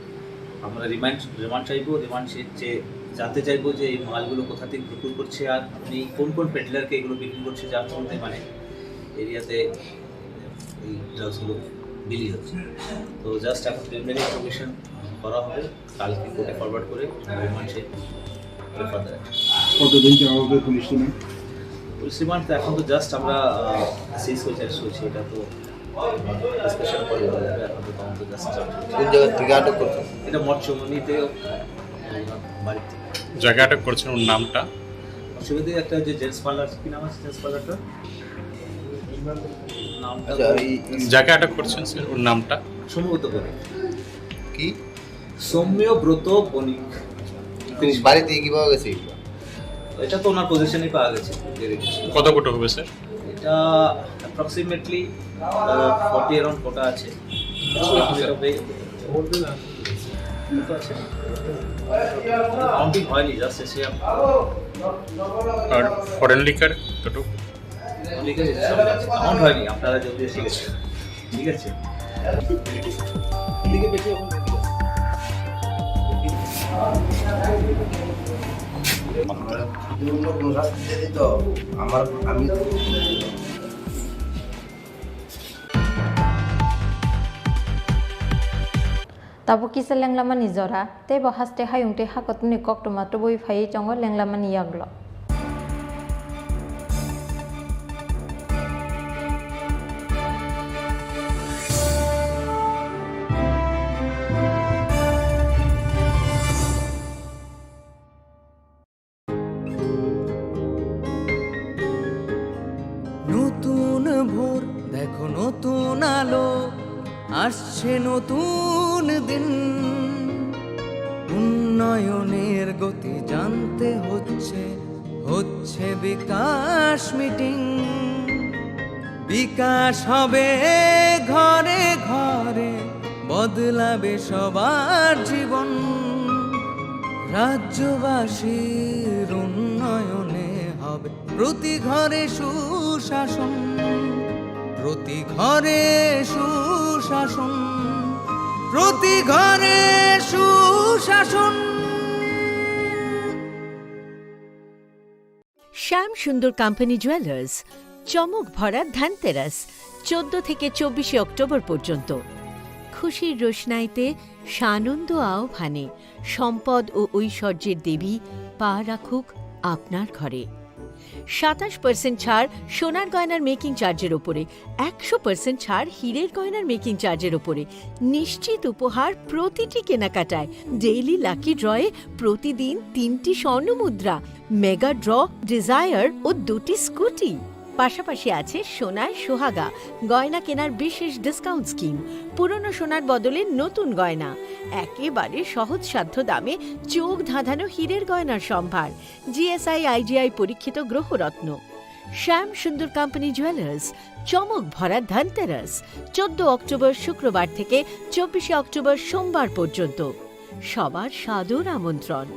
আমরা রিমান্ড, রিমান্ড চাইবো, রিমান্ড সে যে জানতে চাইবো যে এই মালগুলো কোথা থেকে প্রকিউর করছে আর আপনি কোন কোন পেডলারকে এগুলো বিক্রি করছে, যার মধ্যে মানে এরিয়াতে এই ড্রাগসগুলো বিলি হচ্ছে। তো জাস্ট এখন প্রিলিমিনারি ইনফরমেশন করা হবে, কালকে কোর্টে ফরওয়ার্ড করে রিমান্ড চাই। ফার্দার কতদিন চাওয়া হবে পুলিশ রিমান্ড? পুলিশ রিমান্ড তো এখন তো জাস্ট আমরা, আহ, সিজ হয়েছে, শেষ হয়েছে, এটা তো ডিসকাশন পরে হয়ে যাবে, এখন তো তদন্ত জাস্ট চলছে। কোন জায়গা থেকে আটক করছেন? এটা মঠ সমিতিতে, আহ, বাড়িতে। যাকে আটক করছেন ওর নামটা? মঠ সমিতিতে একটা যে জেন্টস পার্লার, কি নাম আছে জেন্টস পার্লারটা? নামটা আচ্ছা, এই যাকে আটক করছেন স্যার, ওর নামটা? সম্ভবত করে। কি? সৌম্য ব্রত বণিক। কিন্তু বাড়ি থেকে কিভাবে গেছে এগুলো? এটা তো ওনার পজিশনেই পাওয়া গেছে, পেয়ে গেছি। কত কোটি হবে স্যার? এটা অ্যাপ্রক্সিমেটলি, আহ, ফর্টি অ্যারাউন্ড কোটা আছে। এখন এটা পেয়ে, কত আছে? কাউন্টিং হয়নি, জাস্ট এসে আপ- আর ফরেন লিকার কতটুকু? ঠিক আছে, সব আছে। অন হয়নি, আপনারা জলদি এসে গেছেন। ঠিক আছে? এদিকে বেশি এখন আমরা যদি অন্য কোনো রাস্তা দিয়ে দিত, আমার, আমি Tabuk kisa lenglamani jora, tei bo haste hayung tei hakotuni koktwma tubui phaiwi tongo lenglamani yagulo. নতুন ভোর, দেখো নতুন আলো, আসছে নতুন দিন। উন্নয়নের গতি জানতে হচ্ছে, হচ্ছে বিকাশ মিটিং। বিকাশ হবে ঘরে ঘরে, বদলাবে সবার জীবন। রাজ্যবাসীর উন্নয়নে হবে প্রতি ঘরে সুশাসন, প্রতি ঘরে সুশাসন, প্রতি ঘরে সুশাসন। শ্যাম সুন্দর কোম্পানি জুয়েলার্স, চমক ভরা ধনতেরাস, চোদ্দ থেকে চব্বিশে অক্টোবর পর্যন্ত। খুশির রোশনাইতে সানন্দ আহ্বানে সম্পদ ও ঐশ্বর্যের দেবী পা রাখুক আপনার ঘরে। সাতাশ পার্সেন্ট ছাড় সোনার গয়নার মেকিং চার্জের ওপরে, একশো পার্সেন্ট ছাড় হীরের গয়নার মেকিং চার্জের ওপরে, নিশ্চিত উপহার প্রতিটি কেনাকাটায়, ডেইলি লাকি ড্রয়ে প্রতিদিন তিনটি স্বর্ণ মুদ্রা, মেগা ড্র, ডিজায়ার ও দুটি স্কুটি। পাশাপাশি আছে সোনায় সোহাগা, গয়না কেনার বিশেষ ডিসকাউন্ট স্কিম, পুরনো সোনার বদলে নতুন গয়না, একেবারে সহজসাধ্য দামে চোখ ধাঁধানো হীরের গয়নার সম্ভার, জিএসআই আইজিআই পরীক্ষিত গ্রহরত্ন। শ্যাম সুন্দর কোম্পানি জুয়েলার্স, চমক ভরা ধনতেরাস, চোদ্দ অক্টোবর শুক্রবার থেকে চব্বিশে অক্টোবর সোমবার পর্যন্ত। সবার সাদর আমন্ত্রণ।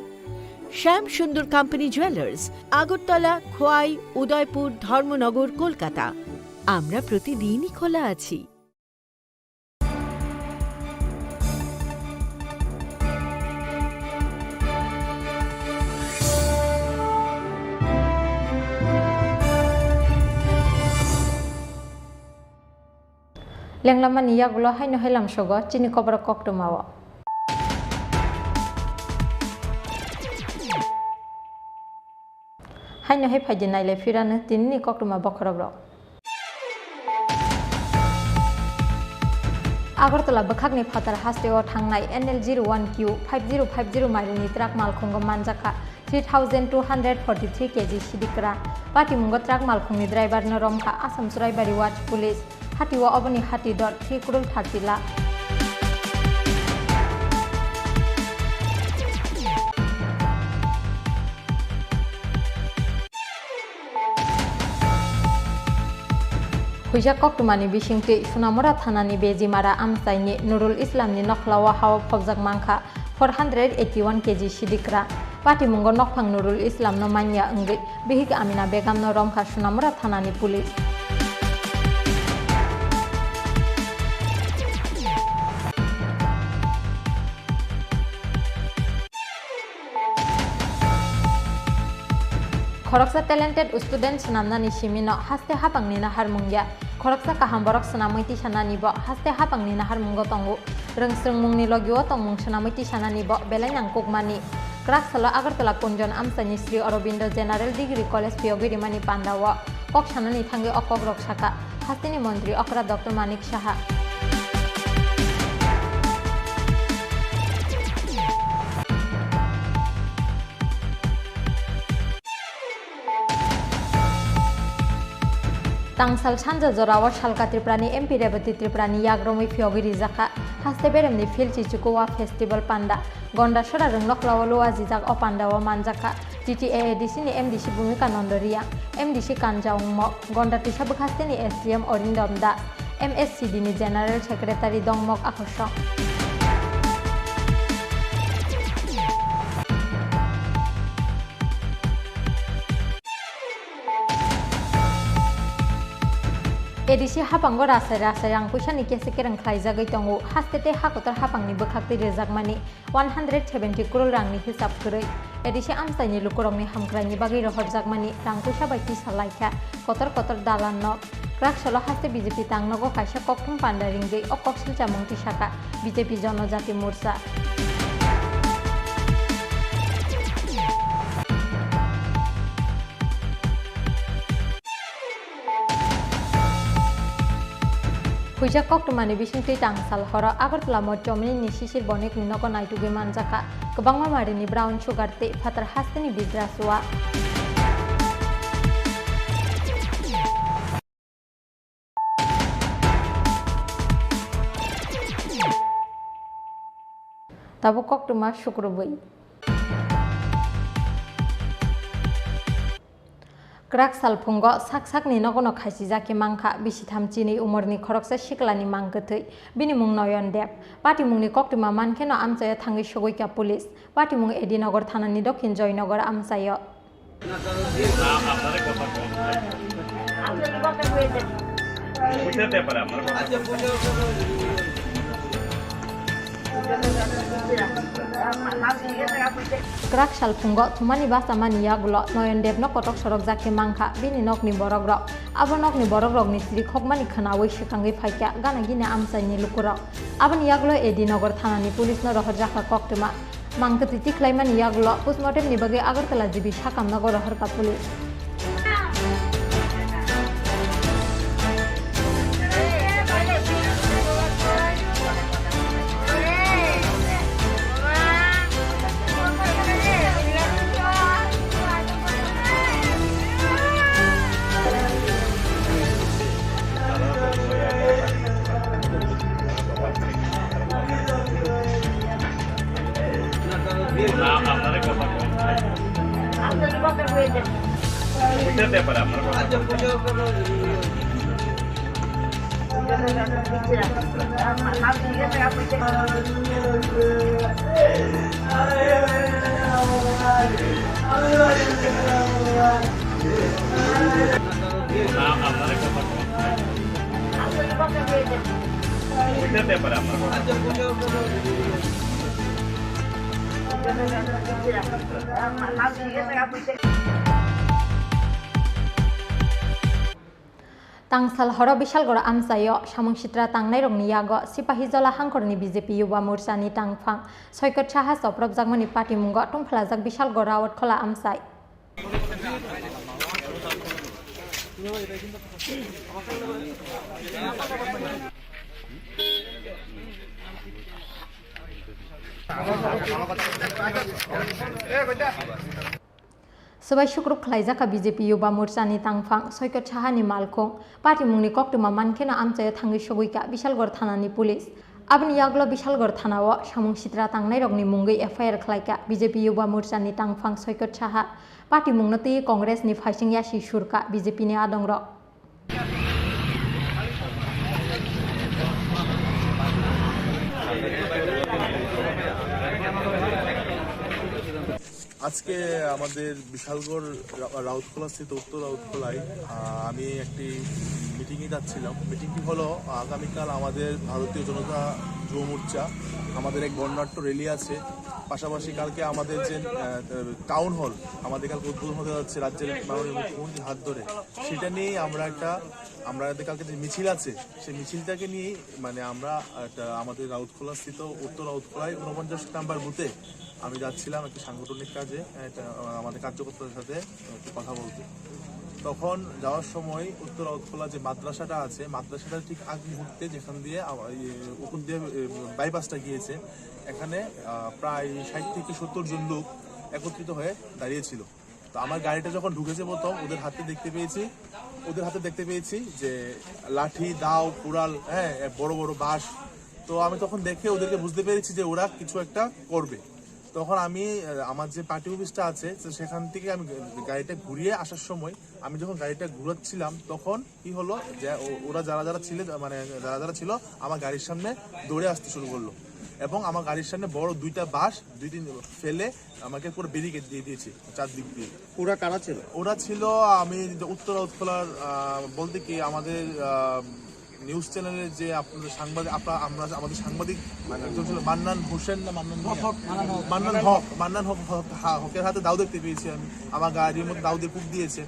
শ্যাম সুন্দর কোম্পানি জুয়েলার্স, আগরতলা, খোয়াই, উদয়পুর, ধর্মনগর, কলকাতা। আমরা প্রতিদিনই খোলা আছি। Lenglamani yagulo haino hai lamsogo chini koborok koktwmao. Haino hai phaidi nailai phirano tinini koktwma bokhorokrok. Agartala bwkhakni phatar hasteo thangnai N L zero one Q five zero five zero mailini truck malkhungo manjakha three thousand two hundred forty three K G sidikra. Patimungo truck malkhungni driver no romkha Assam Churaibari Watch Police. Hatio oboni hati dor three crore thirty lakh. Huijak koktwmani bisingtwi Sunamura thanani Bejimara amchaini Nurul Islamni nokhlao hao phobjak mankha four hundred eighty one K G sidikra. Patimungo nokphang Nurul Islamno manya wngwi bihik Amina Begamno romkha Sunamura thanani police. Khoroksa talented student swnamnani simino haste hapangni naharmung ya. Khoroksa kaham borok swnamwi tisanani bo haste hapangni naharmungo tongo. Rwngsrwngmungni logio tongmung swnamwi tisanani bo belai nangkukmani. Kwrak salo Agartala Kunjon amchaini Sri Aurobindo General Degree College phiyogwi rimani pandao kok sanani thangwi o kokrok saka hasteni montri okra Doctor Manik Saha. Tangsal sanja jorao Salka Tripurani M P Rebati Tripurani yak romwi phiyogwi rijakha haste beremni Philchi Chukua Festival panda. Gondasora rwngnokhlao luajijak o pandao manjakha T T A A D C ni M D C Bhumika Nondo Reang, M D C Kanja Wngmo, Gonda Twisa bwkhasteni S D M Orindom Das, M S C D ni General Secretary Dongmok Akorsong. A D C hapango rasai rasai rang puisani kese kereng khlaijagwi tongo. Haste tei hakotor hapangni bwkhaktwi rwjakmani one hundred seventy crore rangni hisab kwrwi. A D C amchaini lukurokni hamkraini bagwi rohorjakmani rang puisa bai tisa laikha kotor kotor dalan nok. Kwrak salo haste B J P tangnogo kaisa kokthum panda ringwi o kok silchamung tisaka B J P Jonojati Morcha. Huijak koktwmani bisingtwi tangsal horo Agartala Mochomini Sisir Bonikni nogo naitugwi manjakha kwbangma marini brown sugar tei phatar hasteni bidra sua. Tabuk koktwma sukrubwi. Kwrak salphungo sak sakni nogono khaisijak khe mankha bisitham chinwi umorni khoroksa siklani mang kwthwi. Bini mung Noyon Deb. Patimungni koktwma mankheno amchaio thangwi sogwikha police. Patimung A D Nagar thanani dokhin Joynagar amchaio. Kwrak salphungo thumani bachamani yagulo Noyon Debno kotok sorokjak khe mankha bini nokni borokrok. Abo nokni borokrokni siri khokmani khwnawi swkangwi phaikha gana gini amchaini lukurok. Aboni yagulo A D Nagar thanani police-no rohorjakha koktwma. Mang kwtwi tikhlaimani yagulo postmortem ni bagwi Agartala G B sakamno goro horka police. Tangsal horo Bishalgoro amchaio samung sitra tangnairokni yago Sipahijola hangkhorni B J P Yuba Morchani tangphang Soikot Saha chopropjakmani patimungo tongphlajak Bishalgor Raotkhola amchai. Swbai sukruk khlaijak kha B J P Yuba Morchani tangphang Soikot Sahani malkhung. Patimungni koktwma mankheno amchaio thangwi sogwi kha Bishalgor thanani police. Aboni yagulo Bishalgor thanao samung sitra tangnairokni mungwi F I R khlai kha B J P Yuba Morchani tangphang Soikot Saha. Patimungno twiwi Congressni phaising yasi sur kha B J P ni adongrok. আজকে আমাদের বিশালগড় রা-, রাউতখোলা স্থিত উত্তর রাউতখোলায়, আহ, আমি একটি মিটিংয়ে যাচ্ছিলাম। মিটিংটি হলো আগামীকাল আমাদের ভারতীয় জনতা যুব মোর্চা, আমাদের এক বর্ণাঢ্য র্যালি আছে। পাশাপাশি কালকে আমাদের যে, আহ, টাউন হল, আমাদের কালকে উদ্বোধন হতে যাচ্ছে রাজ্যের মাননীয় মুখ্যমন্ত্রীর হাত ধরে। সেটা নিয়েই আমরা একটা, আমরা কালকে যে মিছিল আছে, সেই মিছিলটাকে নিয়েই, মানে, আমরা একটা, আমাদের রাউতখোলা স্থিত উত্তর রাউতখোলায় ঊনপঞ্চাশ নাম্বার বুথে আমি যাচ্ছিলাম একটি সাংগঠনিক কাজে, একটা, আহ, আমাদের কার্যকর্তাদের সাথে একটু কথা বলতে। তখন যাওয়ার সময় উত্তর রাউতখোলা যে মাদ্রাসাটা আছে, মাদ্রাসাটার ঠিক আগ মুহূর্তে যেখান দিয়ে আমা-, ইয়ে, ওখান দিয়ে, এ, বাইপাসটা গিয়েছে, এখানে, আহ, প্রায় ষাট থেকে সত্তর জন লোক একত্রিত হয়ে দাঁড়িয়েছিল। তো আমার গাড়িটা যখন ঢুকেছে প্রথম, ওদের হাতে দেখতে পেয়েছি, ওদের হাতে দেখতে পেয়েছি যে লাঠি, দাও, কুড়াল, হ্যাঁ, এ, বড় বড় বাঁশ। তো আমি তখন দেখে ওদেরকে বুঝতে পেরেছি যে ওরা কিছু একটা করবে। তখন আমি, আহ, আমার যে পার্টি অফিসটা আছে, তো সেখান থেকে আমি গাড়িটা ঘুরিয়ে আসার সময় আমি যখন গাড়িটা ঘুরাচ্ছিলাম, তখন কি হলো যে ও-, ওরা যারা যারা ছিল, মানে, যারা যারা ছিল, আমার গাড়ির সামনে দৌড়ে আসতে শুরু করলো এবং আমার গাড়ির সামনে বড় দুইটা বাঁশ, দুই তিন ফেলে আমাকে পুরো ব্যারিকেড দিয়ে দিয়েছে চারদিক দিয়ে। ওরা কারা ছিল? ওরা ছিল, আমি যে উত্তর উৎকলার, আহ, বলতে কি, আমাদের, আহ, নিউজ চ্যানেলের যে আপনাদের সাংবাদিক, আপনারা, আমরা, আমাদের সাংবাদিক একজন ছিল মান্নান হোসেন না মান্নান মিয়া? হক, মান্নান হক। মান্নান হক, মান্নান হক, হক, হা-, হকের হাতে দাও দেখতে পেয়েছি আমি। আমার গাড়ির মধ্যে দাও দিয়ে কুপ দিয়েছে।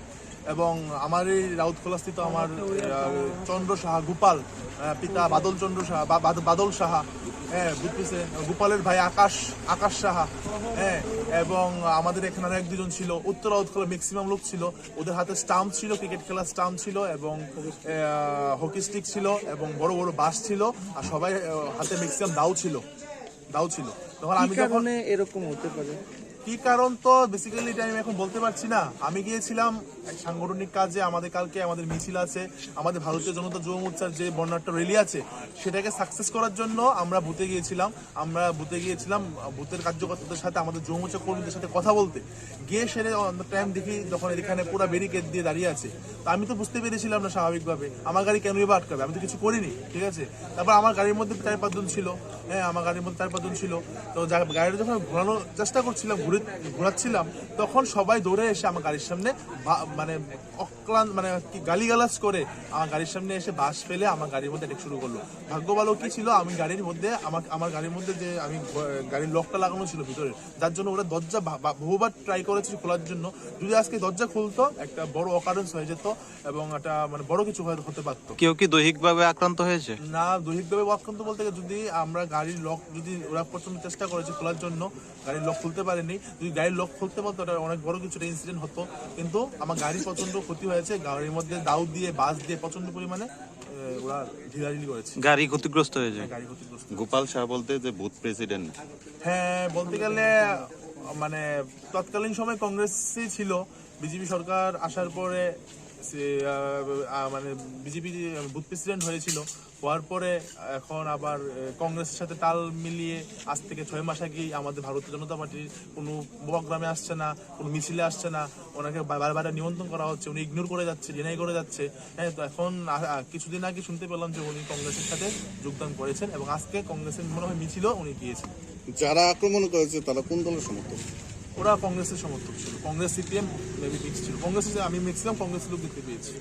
এবং আমার এই রাউতখোলা স্থিত আমার, আহ, চন্দ্র সাহা, গোপাল, আহ, পিতা বাদল চন্দ্র সাহা, বা-, বাদ-, বাদল সাহা, হ্যাঁ, বুঝতেছে, গোপালের ভাই আকাশ, আকাশ সাহা, হ্যাঁ, এবং আমাদের এখানে আর এক দুজন ছিল, উত্তর রাউতখোলা ম্যাক্সিমাম লোক ছিল, ওদের হাতে স্টাম্প ছিল, ক্রিকেট খেলার স্টাম্প ছিল এবং, আহ, হকি স্টিক ছিল এবং বড় বড় বাঁশ ছিল, আর সবাই, আহ, হাতে ম্যাক্সিমাম দাও ছিল। দাও ছিল। তখন কি আমি যখন কারণে এরকম হতে পারে? কি কারণ তো বেসিক্যালি এটা আমি এখন বলতে পারছি না। আমি গিয়েছিলাম এক সাংগঠনিক কাজে, আমাদের কালকে আমাদের মিছিল আছে, আমাদের ভারতীয় জনতা যুব মোর্চার যে বর্ণাঢ্য র্যালি আছে, সেটাকে সাকসেস করার জন্য আমরা বুথে গিয়েছিলাম। আমরা বুথে গিয়েছিলাম, বুথের কার্যকর্তাদের সাথে, আমাদের যুব মোর্চা কর্মীদের সাথে কথা বলতে। গিয়ে সেটা অন দ্য টাইম দেখি যখন এখানে পুরো ব্যারিকেড দিয়ে দাঁড়িয়ে আছে, তো আমি তো বুঝতে পেরেছিলাম না স্বাভাবিকভাবে, আমার গাড়ি কেনই বা আটকাবে, আমি তো কিছু করিনি, ঠিক আছে? তারপর আমার গাড়ির মধ্যে চার পাঁচজন ছিল, হ্যাঁ, আমার গাড়ির মধ্যে চার পাঁচজন ছিল। তো যা-, গাড়িটা যখন ঘোরানোর চেষ্টা করছিলাম, ঘুরে, ঘোরাচ্ছিলাম, তখন সবাই দৌড়ে এসে আমার গাড়ির সামনে বা-, মানে অক্লান্ত, মানে কি, গালিগালাজ করে আমার গাড়ির সামনে এসে বাঁশ ফেলে আমার গাড়ির মধ্যে অ্যাটাক শুরু করলো। ভাগ্য ভালো কি ছিল, আমি গাড়ির মধ্যে, আমার, আমার গাড়ির মধ্যে যে আমি গ-, গাড়ির লকটা লাগানো ছিল ভিতরে, যার জন্য ওরা দরজা বা-, বা-, বহুবার ট্রাই করেছে খোলার জন্য। যদি আজকে দরজা খুলতো, একটা বড় অকারেন্স হয়ে যেত এবং একটা, মানে, বড় কিছু হয়তো হতে পারতো। কেউ কি দৈহিকভাবে আক্রান্ত হয়েছে? না, দৈহিকভাবে আক্রান্ত বলতে গেলে যদি আমরা গাড়ির লক, যদি ওরা প্রচণ্ড চেষ্টা করেছে খোলার জন্য, গাড়ির লক খুলতে পারেনি। যদি গাড়ির লক খুলতে পারতো, ওটা অনেক বড় কিছু একটা ইনসিডেন্ট হতো। কিন্তু আমার গাড়ি প্রচণ্ড ক্ষতি হয়েছে, গাড়ির মধ্যে দাও দিয়ে, বাঁশ দিয়ে প্রচণ্ড পরিমাণে, এ, ওরা ঢিলাঢিলি করেছে। গাড়ি ক্ষতিগ্রস্ত হয়েছে? হ্যাঁ, গাড়ি ক্ষতিগ্রস্ত। গোপাল শাহ বলতে যে বুথ প্রেসিডেন্ট? হ্যাঁ, বলতে গেলে, মানে, তৎকালীন সময় কংগ্রেসই ছিল, বিজেপি সরকার আসার পরে সে, আহ, আহ, মানে বিজেপি বুথ প্রেসিডেন্ট হয়েছিল, হওয়ার পরে এখন আবার, আহ, কংগ্রেসের সাথে তাল মিলিয়ে আজ থেকে ছয় মাস আগেই আমাদের ভারতীয় জনতা পার্টির কোনো প্রোগ্রামে আসছে না, কোনো মিছিলে আসছে না। ওনাকে বা-, বারে বারে নিমন্ত্রণ করা হচ্ছে, উনি ইগনোর করে যাচ্ছে, ডিনাই করে যাচ্ছে। হ্যাঁ, তো এখন আ-, আ-, কিছুদিন আগে শুনতে পেলাম যে উনি কংগ্রেসের সাথে যোগদান করেছেন এবং আজকে কংগ্রেসের মনে হয় মিছিলও উনি গিয়েছেন। যারা আক্রমণ করেছে তারা কোন দলের সমর্থক? ওরা কংগ্রেসের সমর্থক ছিল, কংগ্রেস, সিপিএম মেবি মিক্স ছিল। কংগ্রেস, আমি ম্যাক্সিমাম কংগ্রেস লোক দেখতে পেয়েছি।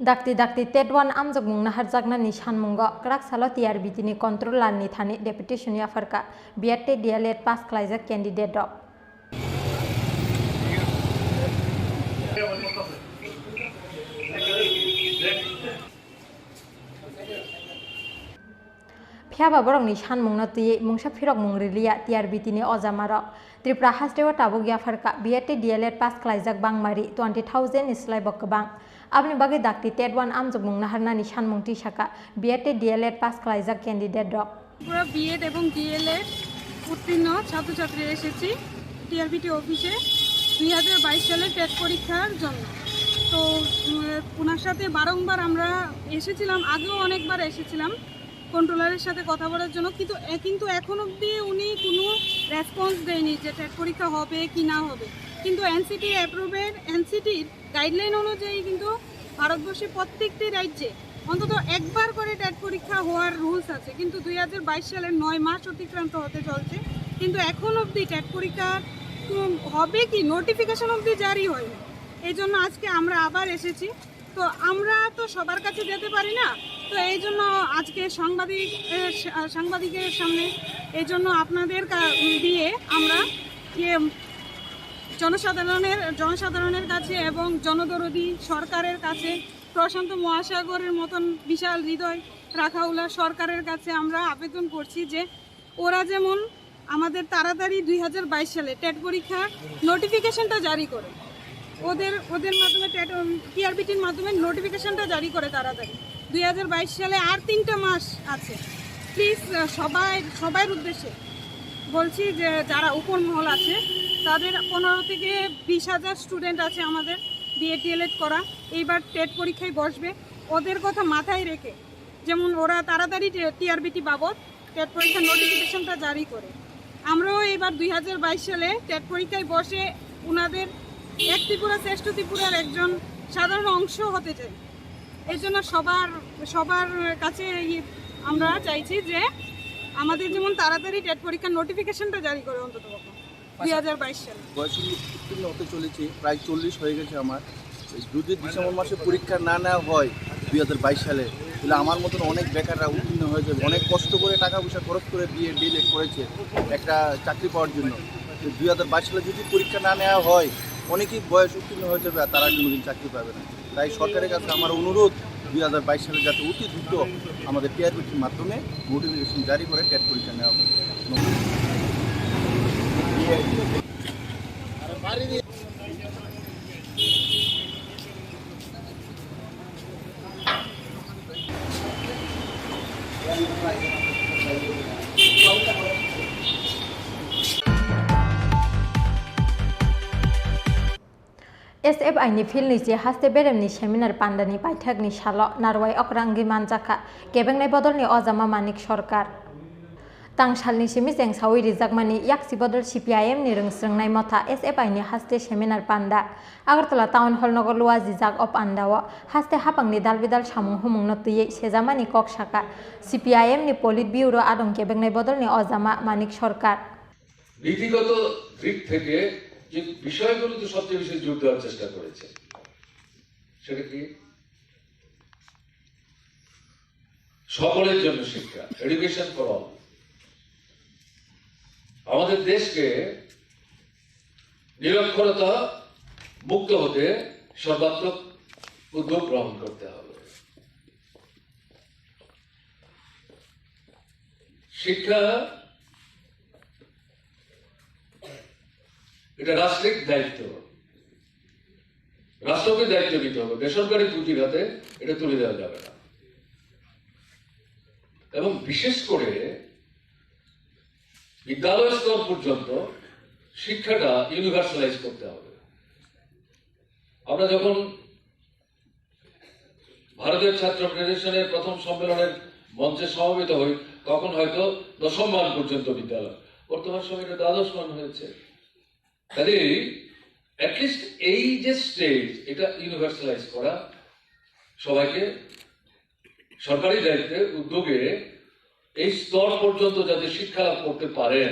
Dakti dakti Tetwan amjokmung naharjaknani sanmungo kwrak salo T R B T ni controller ni thani deputation yapharkha B Ed tei D L Ed pass khlaijak candidate rok. Phiya ba borokni sanmungno twiwi mungsa phirokmung riliya T R B T ni ojamarok. Tripura hasteo tabuk yapharkha B Ed tei D L Ed pass khlaijak bangmari twenty thousand ni slai bo kwbang. Aboni bagwi dakti Tetwan amjokmung naharnani sanmung twisakha B Ed tei D L Ed pass khlaijak candidate rok. আমরা বিএড এবং ডিএলএড উত্তীর্ণ ছাত্রছাত্রী এসেছি টিআরবিটি অফিসে দুই হাজার বাইশ সালের টেট পরীক্ষার জন্য। তো উম, ওনার সাথে বারংবার আমরা এসেছিলাম, আগেও অনেকবার এসেছিলাম কন্ট্রোলারের সাথে কথা বলার জন্য, কিন্তু এ- কিন্তু এখন অবধি উনি কোনো রেসপন্স দেয়নি যে টেট পরীক্ষা হবে কি না হবে। কিন্তু এনসিটি অ্যাপ্রুভের, এনসিটির গাইডলাইন অনুযায়ী কিন্তু ভারতবর্ষে প্রত্যেকটি রাজ্যে অন্তত একবার করে টেট পরীক্ষা হওয়ার রুলস আছে, কিন্তু দুই হাজার বাইশ সালের নয় মাস অতিক্রান্ত হতে চলছে, কিন্তু এখন অবধি টেট পরীক্ষা উম, হবে কি, নোটিফিকেশন অবধি জারি হয়নি। এই জন্য আজকে আমরা আবার এসেছি। তো আমরা তো সবার কাছে যেতে পারি না, তো এই জন্য আজকে সাংবাদিক এ, সা- সাংবাদিকের সামনে এই জন্য আপনাদের কা- দিয়ে আমরা ইয়ে জনসাধারণের জনসাধারণের কাছে এবং জনদরদি সরকারের কাছে, প্রশান্ত মহাসাগরের মতন বিশাল হৃদয় রাখাউলা সরকারের কাছে আমরা আবেদন করছি যে ওরা যেমন আমাদের তাড়াতাড়ি দুই হাজার বাইশ সালে টেট পরীক্ষার নোটিফিকেশনটা জারি করে, ওদের ওদের মাধ্যমে টেট টিআরবিটির মাধ্যমে নোটিফিকেশনটা জারি করে তাড়াতাড়ি। দুই হাজার বাইশ সালে আর তিনটা মাস আছে। প্লিজ, সবাই সবার উদ্দেশ্যে বলছি যে যারা উপর মহল আছে তাদের পনেরো থেকে বিশ হাজার স্টুডেন্ট আছে আমাদের বিএড ডিএলএড করা, এইবার টেট পরীক্ষায় বসবে। ওদের কথা মাথায় রেখে যেমন ওরা তাড়াতাড়ি টিআরবিটি বাবদ টেট পরীক্ষার নোটিফিকেশনটা জারি করে, আমরাও এবার দুই হাজার বাইশ সালে টেট পরীক্ষায় বসে ওনাদের এক ত্রিপুরা শ্রেষ্ঠ ত্রিপুরার একজন সাধারণ অংশ হতে চাই। এই জন্য সবার সবার কাছে এই আমরা চাইছি যে আমাদের যেমন তাড়াতাড়ি টেট পরীক্ষার নোটিফিকেশনটা জারি করে অন্তত দুই হাজার বাইশ সালে। বয়স উত্তীর্ণ হতে চলেছি, প্রায় চল্লিশ হয়ে গেছে আমার। যদি ডিসেম্বর মাসে পরীক্ষা না নেওয়া হয় দুই হাজার বাইশ সালে, তাহলে আমার মতন অনেক বেকাররা উত্তীর্ণ হয়ে যাবে। অনেক কষ্ট করে টাকা পয়সা খরচ করে বিএড ডিএলএড করেছে একটা চাকরি পাওয়ার জন্য। তো দুই হাজার বাইশ সালে যদি পরীক্ষা না নেওয়া হয়, অনেকেই বয়স উত্তীর্ণ হয়ে যাবে আর তারা কোনোদিন চাকরি পাবে না। তাই সরকারের কাছে আমার অনুরোধ, দুই হাজার বাইশ সালে যাতে অতি দ্রুত আমাদের টিআরবিটির মাধ্যমে নোটিফিকেশন জারি করে টেট পরীক্ষা নেওয়া হয়। S F I ni field ni se haste beremni seminar pandani paithakni salo narwai okra wngwi manjakha kebengnai bodolni ojama Manik Sarkar. Tangsalni simi chengsawi rijakmani yaksi bodol C P I M ni rwngsrwngnai motha S F I ni haste seminar panda Agartala Town Hall nogo luajijak. O pandao haste hapangni dalbidal samung humungno twiwi sejamani kok saka C P I M ni Politburo adong kebengnai bodolni ojama Manik Sarkar. নীতিগত দিক থেকে যে বিষয়গুলোতে সবচেয়ে বেশি জোর দেওয়ার চেষ্টা করেছে, সেটা কি? সকলের জন্য শিক্ষা, এডুকেশন ফর অল। আমাদের দেশকে নিরক্ষরতা মুক্ত হতে সর্বাত্মক উদ্যোগ গ্রহণ করতে হবে। শিক্ষা এটা রাষ্ট্রিক দায়িত্ব, রাষ্ট্রকে দায়িত্ব নিতে হবে, বেসরকারি পুঁজির হাতে এটা তুলে দেওয়া যাবে না। এবং বিশেষ করে বিদ্যালয় স্তর পর্যন্ত শিক্ষাটা ইউনিভার্সালাইজ করতে হবে। আমরা যখন ভারতের ছাত্র ফেডারেশনের প্রথম সম্মেলনের মঞ্চে সমবেত হই, তখন হয়তো দশম মান পর্যন্ত বিদ্যালয়, বর্তমান সময়ে এটা দ্বাদশ মান হয়েছে। কাজেই অ্যাটলিস্ট এই যে স্টেজ, এটা ইউনিভার্সালাইজ করা, সবাইকে সরকারি দায়িত্বে, উদ্যোগে এই স্তর পর্যন্ত যাতে শিক্ষা লাভ করতে পারেন,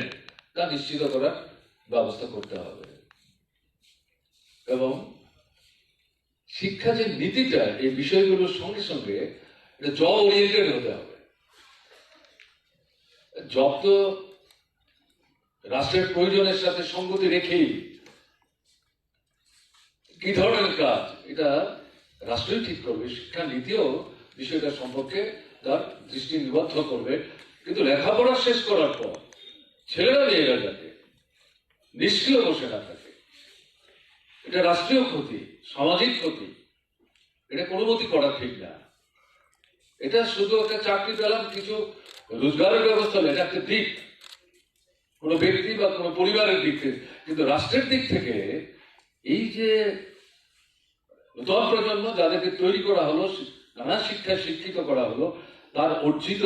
তা নিশ্চিত করার ব্যবস্থা করতে হবে। এবং শিক্ষা যে নীতিটা, এই বিষয়গুলোর সঙ্গে সঙ্গে এটা জব ওরিয়েন্টেড হতে হবে। জব তো রাষ্ট্রের প্রয়োজনের সাথে সঙ্গতি রেখেই কি ধরনের কাজ, এটা রাষ্ট্রই ঠিক করবে। শিক্ষা নীতিও বিষয়টা সম্পর্কে তার দৃষ্টি নিবদ্ধ করবে। কিন্তু লেখাপড়া শেষ করার পর ছেলেরা মেয়েরা যাতে নিষ্ক্রিয় বসে না থাকে, এটা রাষ্ট্রীয় ক্ষতি, সামাজিক ক্ষতি, এটা কোনো মতেই করা ঠিক না। এটা শুধু একটা চাকরি পেলাম, কিছু রোজগারের ব্যবস্থা হলো, এটা একটা দিক, কোনো ব্যক্তি বা কোনো পরিবারের দিক থেকে। কিন্তু রাষ্ট্রের দিক থেকে এই যে নতুন প্রজন্ম যাদেরকে তৈরি করা হলো, শি-, নানা শিক্ষায় শিক্ষিত করা হলো, তার অর্জিত,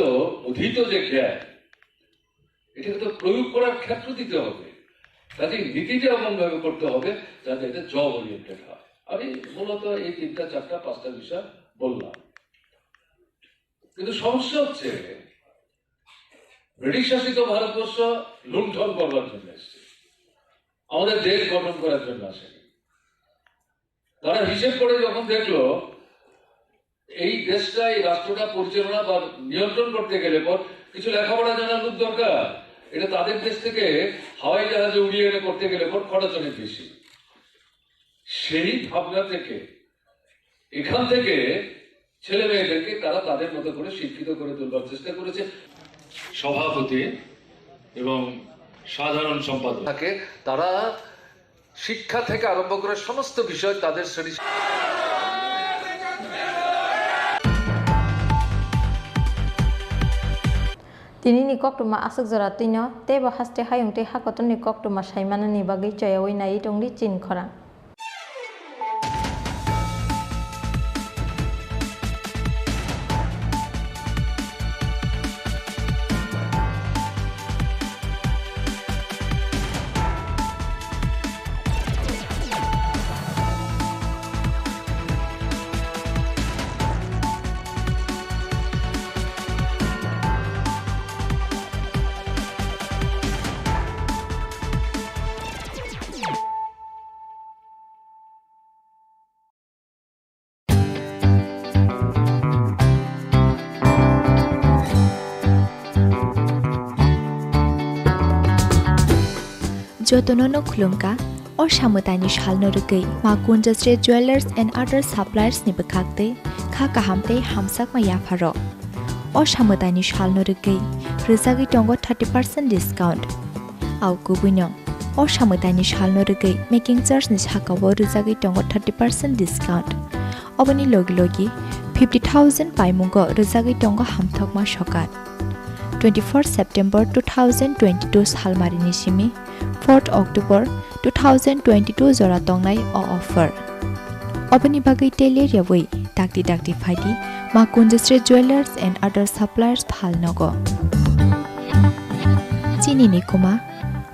অধীত যে জ্ঞান, এটাকে তো প্রয়োগ করার ক্ষেত্র দিতে হবে। কাজেই নীতিটা এমনভাবে করতে হবে যাতে এটা জব ওরিয়েন্টেড হয়। আমি মূলত এই তিনটা, চারটা, পাঁচটা বিষয় বললাম, কিন্তু সমস্যা হচ্ছে ব্রিটিশ শাসিত ভারতবর্ষ লুণ্ঠন করবার জন্য এসছে, আমাদের দেশ গঠন করার জন্য আসেনি। তারা হিসেব করে যখন দেখলো এই দেশটা, এই রাষ্ট্রটা পরিচালনা বা নিয়ন্ত্রণ করতে গেলে পর কিছু লেখাপড়া জানার লোক দরকার, এটা তাদের দেশ থেকে হাওয়াই জাহাজে উড়িয়ে এনে করতে গেলে পর খরচ অনেক বেশি। সেই ভাবনা থেকে, এখান থেকে ছেলে মেয়েদেরকে তারা তাদের মতো করে শিক্ষিত করে তুলবার চেষ্টা করেছে। সভাপতি এবং সাধারণ সম্পাদক থাকে, তারা শিক্ষা থেকে আরম্ভ করে সমস্ত বিষয় তাদের শ্রেণী Tini ni koktwma aswk jora twino teibo haste hayung tei hakotorni koktwma saimanani bagwi choyaui naiwi tongdi chini khorang. Jotono no khulumkha, o samwtaini salno rwgwi Ma Kunjasri Jewellers and Other Suppliers ni bwkhak tei kha kaham tei hamjakma yapharok. O samwtaini salno rwgwi rwjagwi tongo thirty percent discount. Au kubuino, o samwtaini salno rwgwi making charge ni sakao rwjagwi tongo thirty percent discount. Oboni logi logi fifty thousand paimungo rwjagwi tongo hamthokma sokat. Twenty-four September two thousand twenty-two salmarini simi fourth October two thousand twenty-two jora tongnai o offer. Oboni bagwi tei ler yaui dakti dakti phaidi Ma Kunjasri Jewellers and Other Suppliers Phalnogo. Chini ni kuma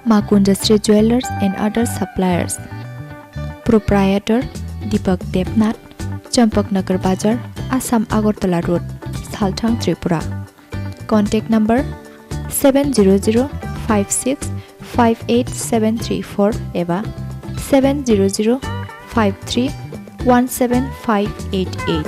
Ma Kunjasri Jewellers and Other Suppliers. Proprietor Deepak Debnath, Champaknagar Bazar, Assam Agartala Road, Salthang, Tripura. Contact number seven zero zero five six five eight seven three four eba seven zero zero five three one seven five eight eight.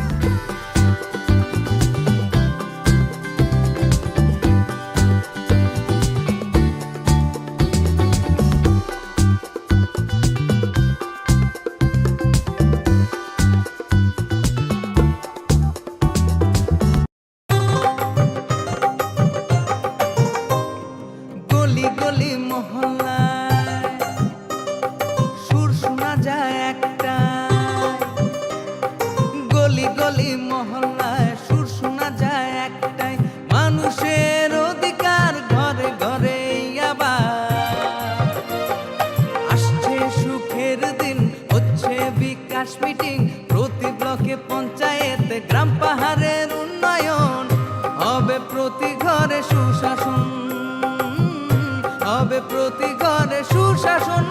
বিকাশ মিটিং, প্রতি ব্লকে পঞ্চায়েতে, গ্রাম পাহাড়ের উন্নয়ন, হবে প্রতি ঘরে সুশাসন, হবে প্রতি ঘরে সুশাসন।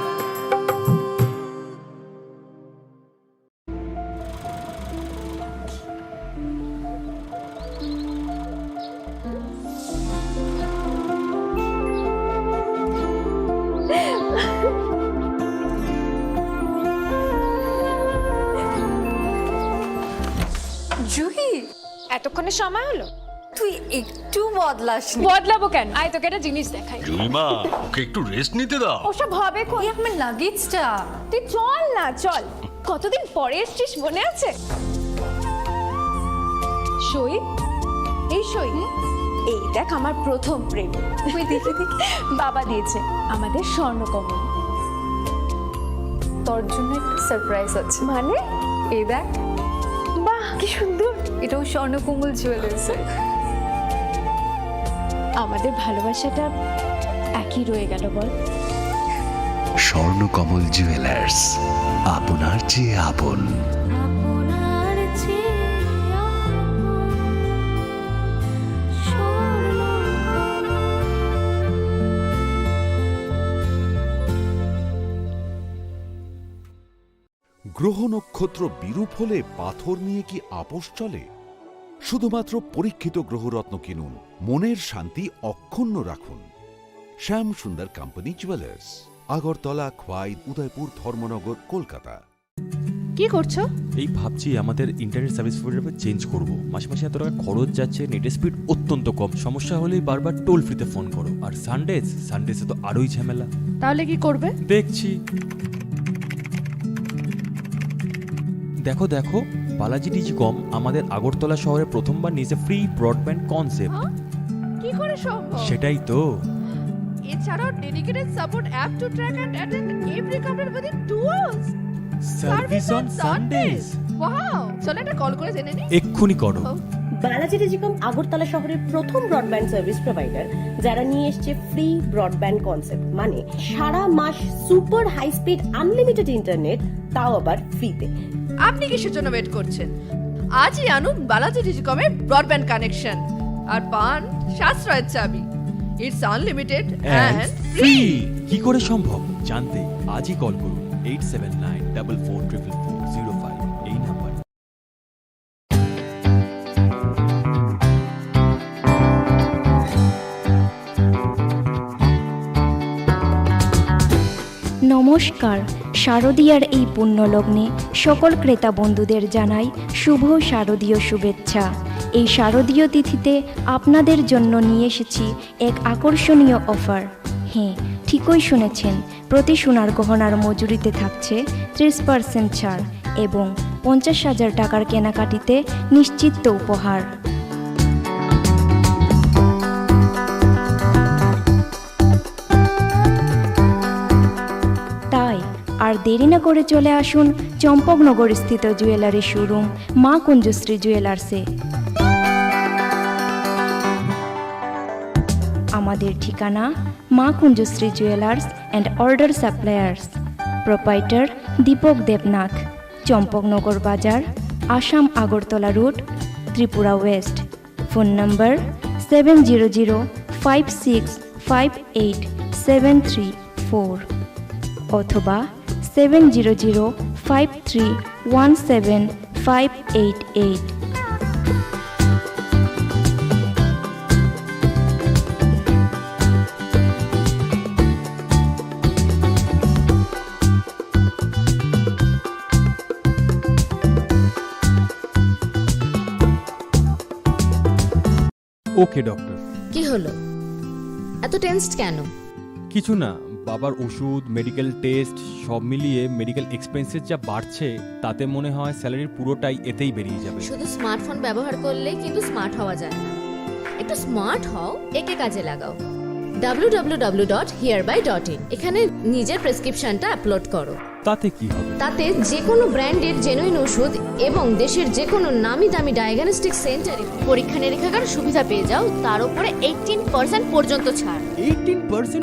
জুহি, এতক্ষণে সময় হলো? তুই একটু বদলাসনি। বদলাবো কেন? আয়, তোকে একটা জিনিস দেখাই। জুইমা, ওকে একটু রেস্ট নিতে দাও। ওসব হবে কোন? এই আমার লাগেজটা। তুই চল না, চল। কতদিন পরে এসছিস, মনে আছে? সই, এই সই। এই দেখ, আমার প্রথম প্রেম। তুই দেখে দেখে। বাবা দিয়েছে আমাদের স্বর্ণকমল। তোর জন্য একটা সারপ্রাইজ আছে। মানে? এই দেখ। বাহ, কি সুন্দর। এটাও স্বর্ণকমল জুয়েলার্সের। আমাদের ভালোবাসাটা একই রয়ে গেল, বল? স্বর্ণকমল জুয়েলার্স, আপনার চেয়ে আপন। আপনার চেয়ে আপন, স্বর্ণকমল। গ্রহ নক্ষত্র বিরূপ হলে পাথর নিয়ে কি আপোষ চলে? শুধুমাত্র পরীক্ষিত গ্রহরত্ন কিনুন, মনের শান্তি অক্ষুণ্ণ রাখুন। শ্যাম সুন্দর কোম্পানি জুয়েলার্স, আগরতলা, খোয়াই, উদয়পুর, ধর্মনগর, কলকাতা। কি করছো? এই ভাবছি আমাদের ইন্টারনেট সার্ভিস প্রোভাইডার চেঞ্জ করব। মাসে মাসে এত টাকা খরচ যাচ্ছে, নেটের স্পিড অত্যন্ত কম। সমস্যা হলেই বারবার টোল ফ্রিতে ফোন করো। আর সানডেজ, সানডেজে তো আরোই ঝামেলা। তাহলে কি করবে? দেখছি। দেখো, দেখো, বালাজি টেলিকম আমাদের আগরতলা শহরে প্রথমবার নিয়েছে ফ্রি ব্রডব্যান্ড কনসেপ্ট। হ্যাঁ? কি করে সম্ভব? সেটাই তো। এছাড়াও dedicated support app to track and attend every complaint within two hours. Service on Sundays. Wow! চলো একটা কল করে জেনে নিই। এক্ষুনি করো। ও। বালাজি টেলিকম আগরতলা শহরের প্রথম ব্রডব্যান্ড সার্ভিস প্রোভাইডার, যারা নিয়ে এসছে ফ্রি ব্রডব্যান্ড কনসেপ্ট, মানে সারা মাস super high speed unlimited internet, তাও আবার ফ্রিতে। আপনি কিসের জন্য ওয়েট করছেন? আজই আনুন বালাজি টেলিকমের ব্রডব্যান্ড কানেকশন আর পান সাশ্রয়ের চাবি। It's unlimited and free. কি করে সম্ভব জানতে আজই কল করুন eight seven nine double four triple four zero five এই নাম্বার। নমস্কার, শারদীয়ার এই পুণ্যলগ্নে সকল ক্রেতা বন্ধুদের জানাই শুভ শারদীয় শুভেচ্ছা। এই শারদীয় তিথিতে আপনাদের জন্য নিয়ে এসেছি এক আকর্ষণীয় অফার। হ্যাঁ, ঠিকই শুনেছেন, প্রতি সোনার গহনার মজুরিতে থাকছে ত্রিশ পার্সেন্ট ছাড় এবং পঞ্চাশ হাজার টাকার কেনাকাটিতে নিশ্চিত উপহার। তাই আর দেরি না করে চলে আসুন চম্পকনগর স্থিত জুয়েলারি শোরুম মা কুঞ্জশ্রী জুয়েলার্সে। আমাদের ঠিকানা Maa Kunjashree jewellers and order suppliers, proprietor Dipak Debnath, Champaknagar বাজার, Assam Agartala road, Tripura west. Phone number seven zero zero five six five eight seven three four অথবা seven zero zero five three one seven five eight eight. Okay doctor. কি হলো, এত টেন্সড কেন? কিছু না, বাবার ওষুধ, মেডিকেল টেস্ট, সব মিলিয়ে মেডিকেল এক্সপেন্সেস যা বাড়ছে, তাতে মনে হয় স্যালারির পুরোটাই এতেই বেরিয়ে যাবে। শুধু স্মার্টফোন ব্যবহার করলে কিন্তু স্মার্ট হওয়া যায় না। একটু স্মার্ট হও, একে কাজে লাগাও। W W W dot here by dot in, এখানে নিজের প্রেসক্রিপশনটা আপলোড করো। তাতে কি হবে? তাতে যে কোনো ব্র্যান্ডের জেনুইন ওষুধ এবং দেশের যে কোনো নামি দামি ডায়াগনস্টিক সেন্টারে পরীক্ষা নিরীক্ষার সুবিধা পেয়ে যাও, তার উপরে এইটিন পার্সেন্ট পর্যন্ত ছাড়। Eighteen percent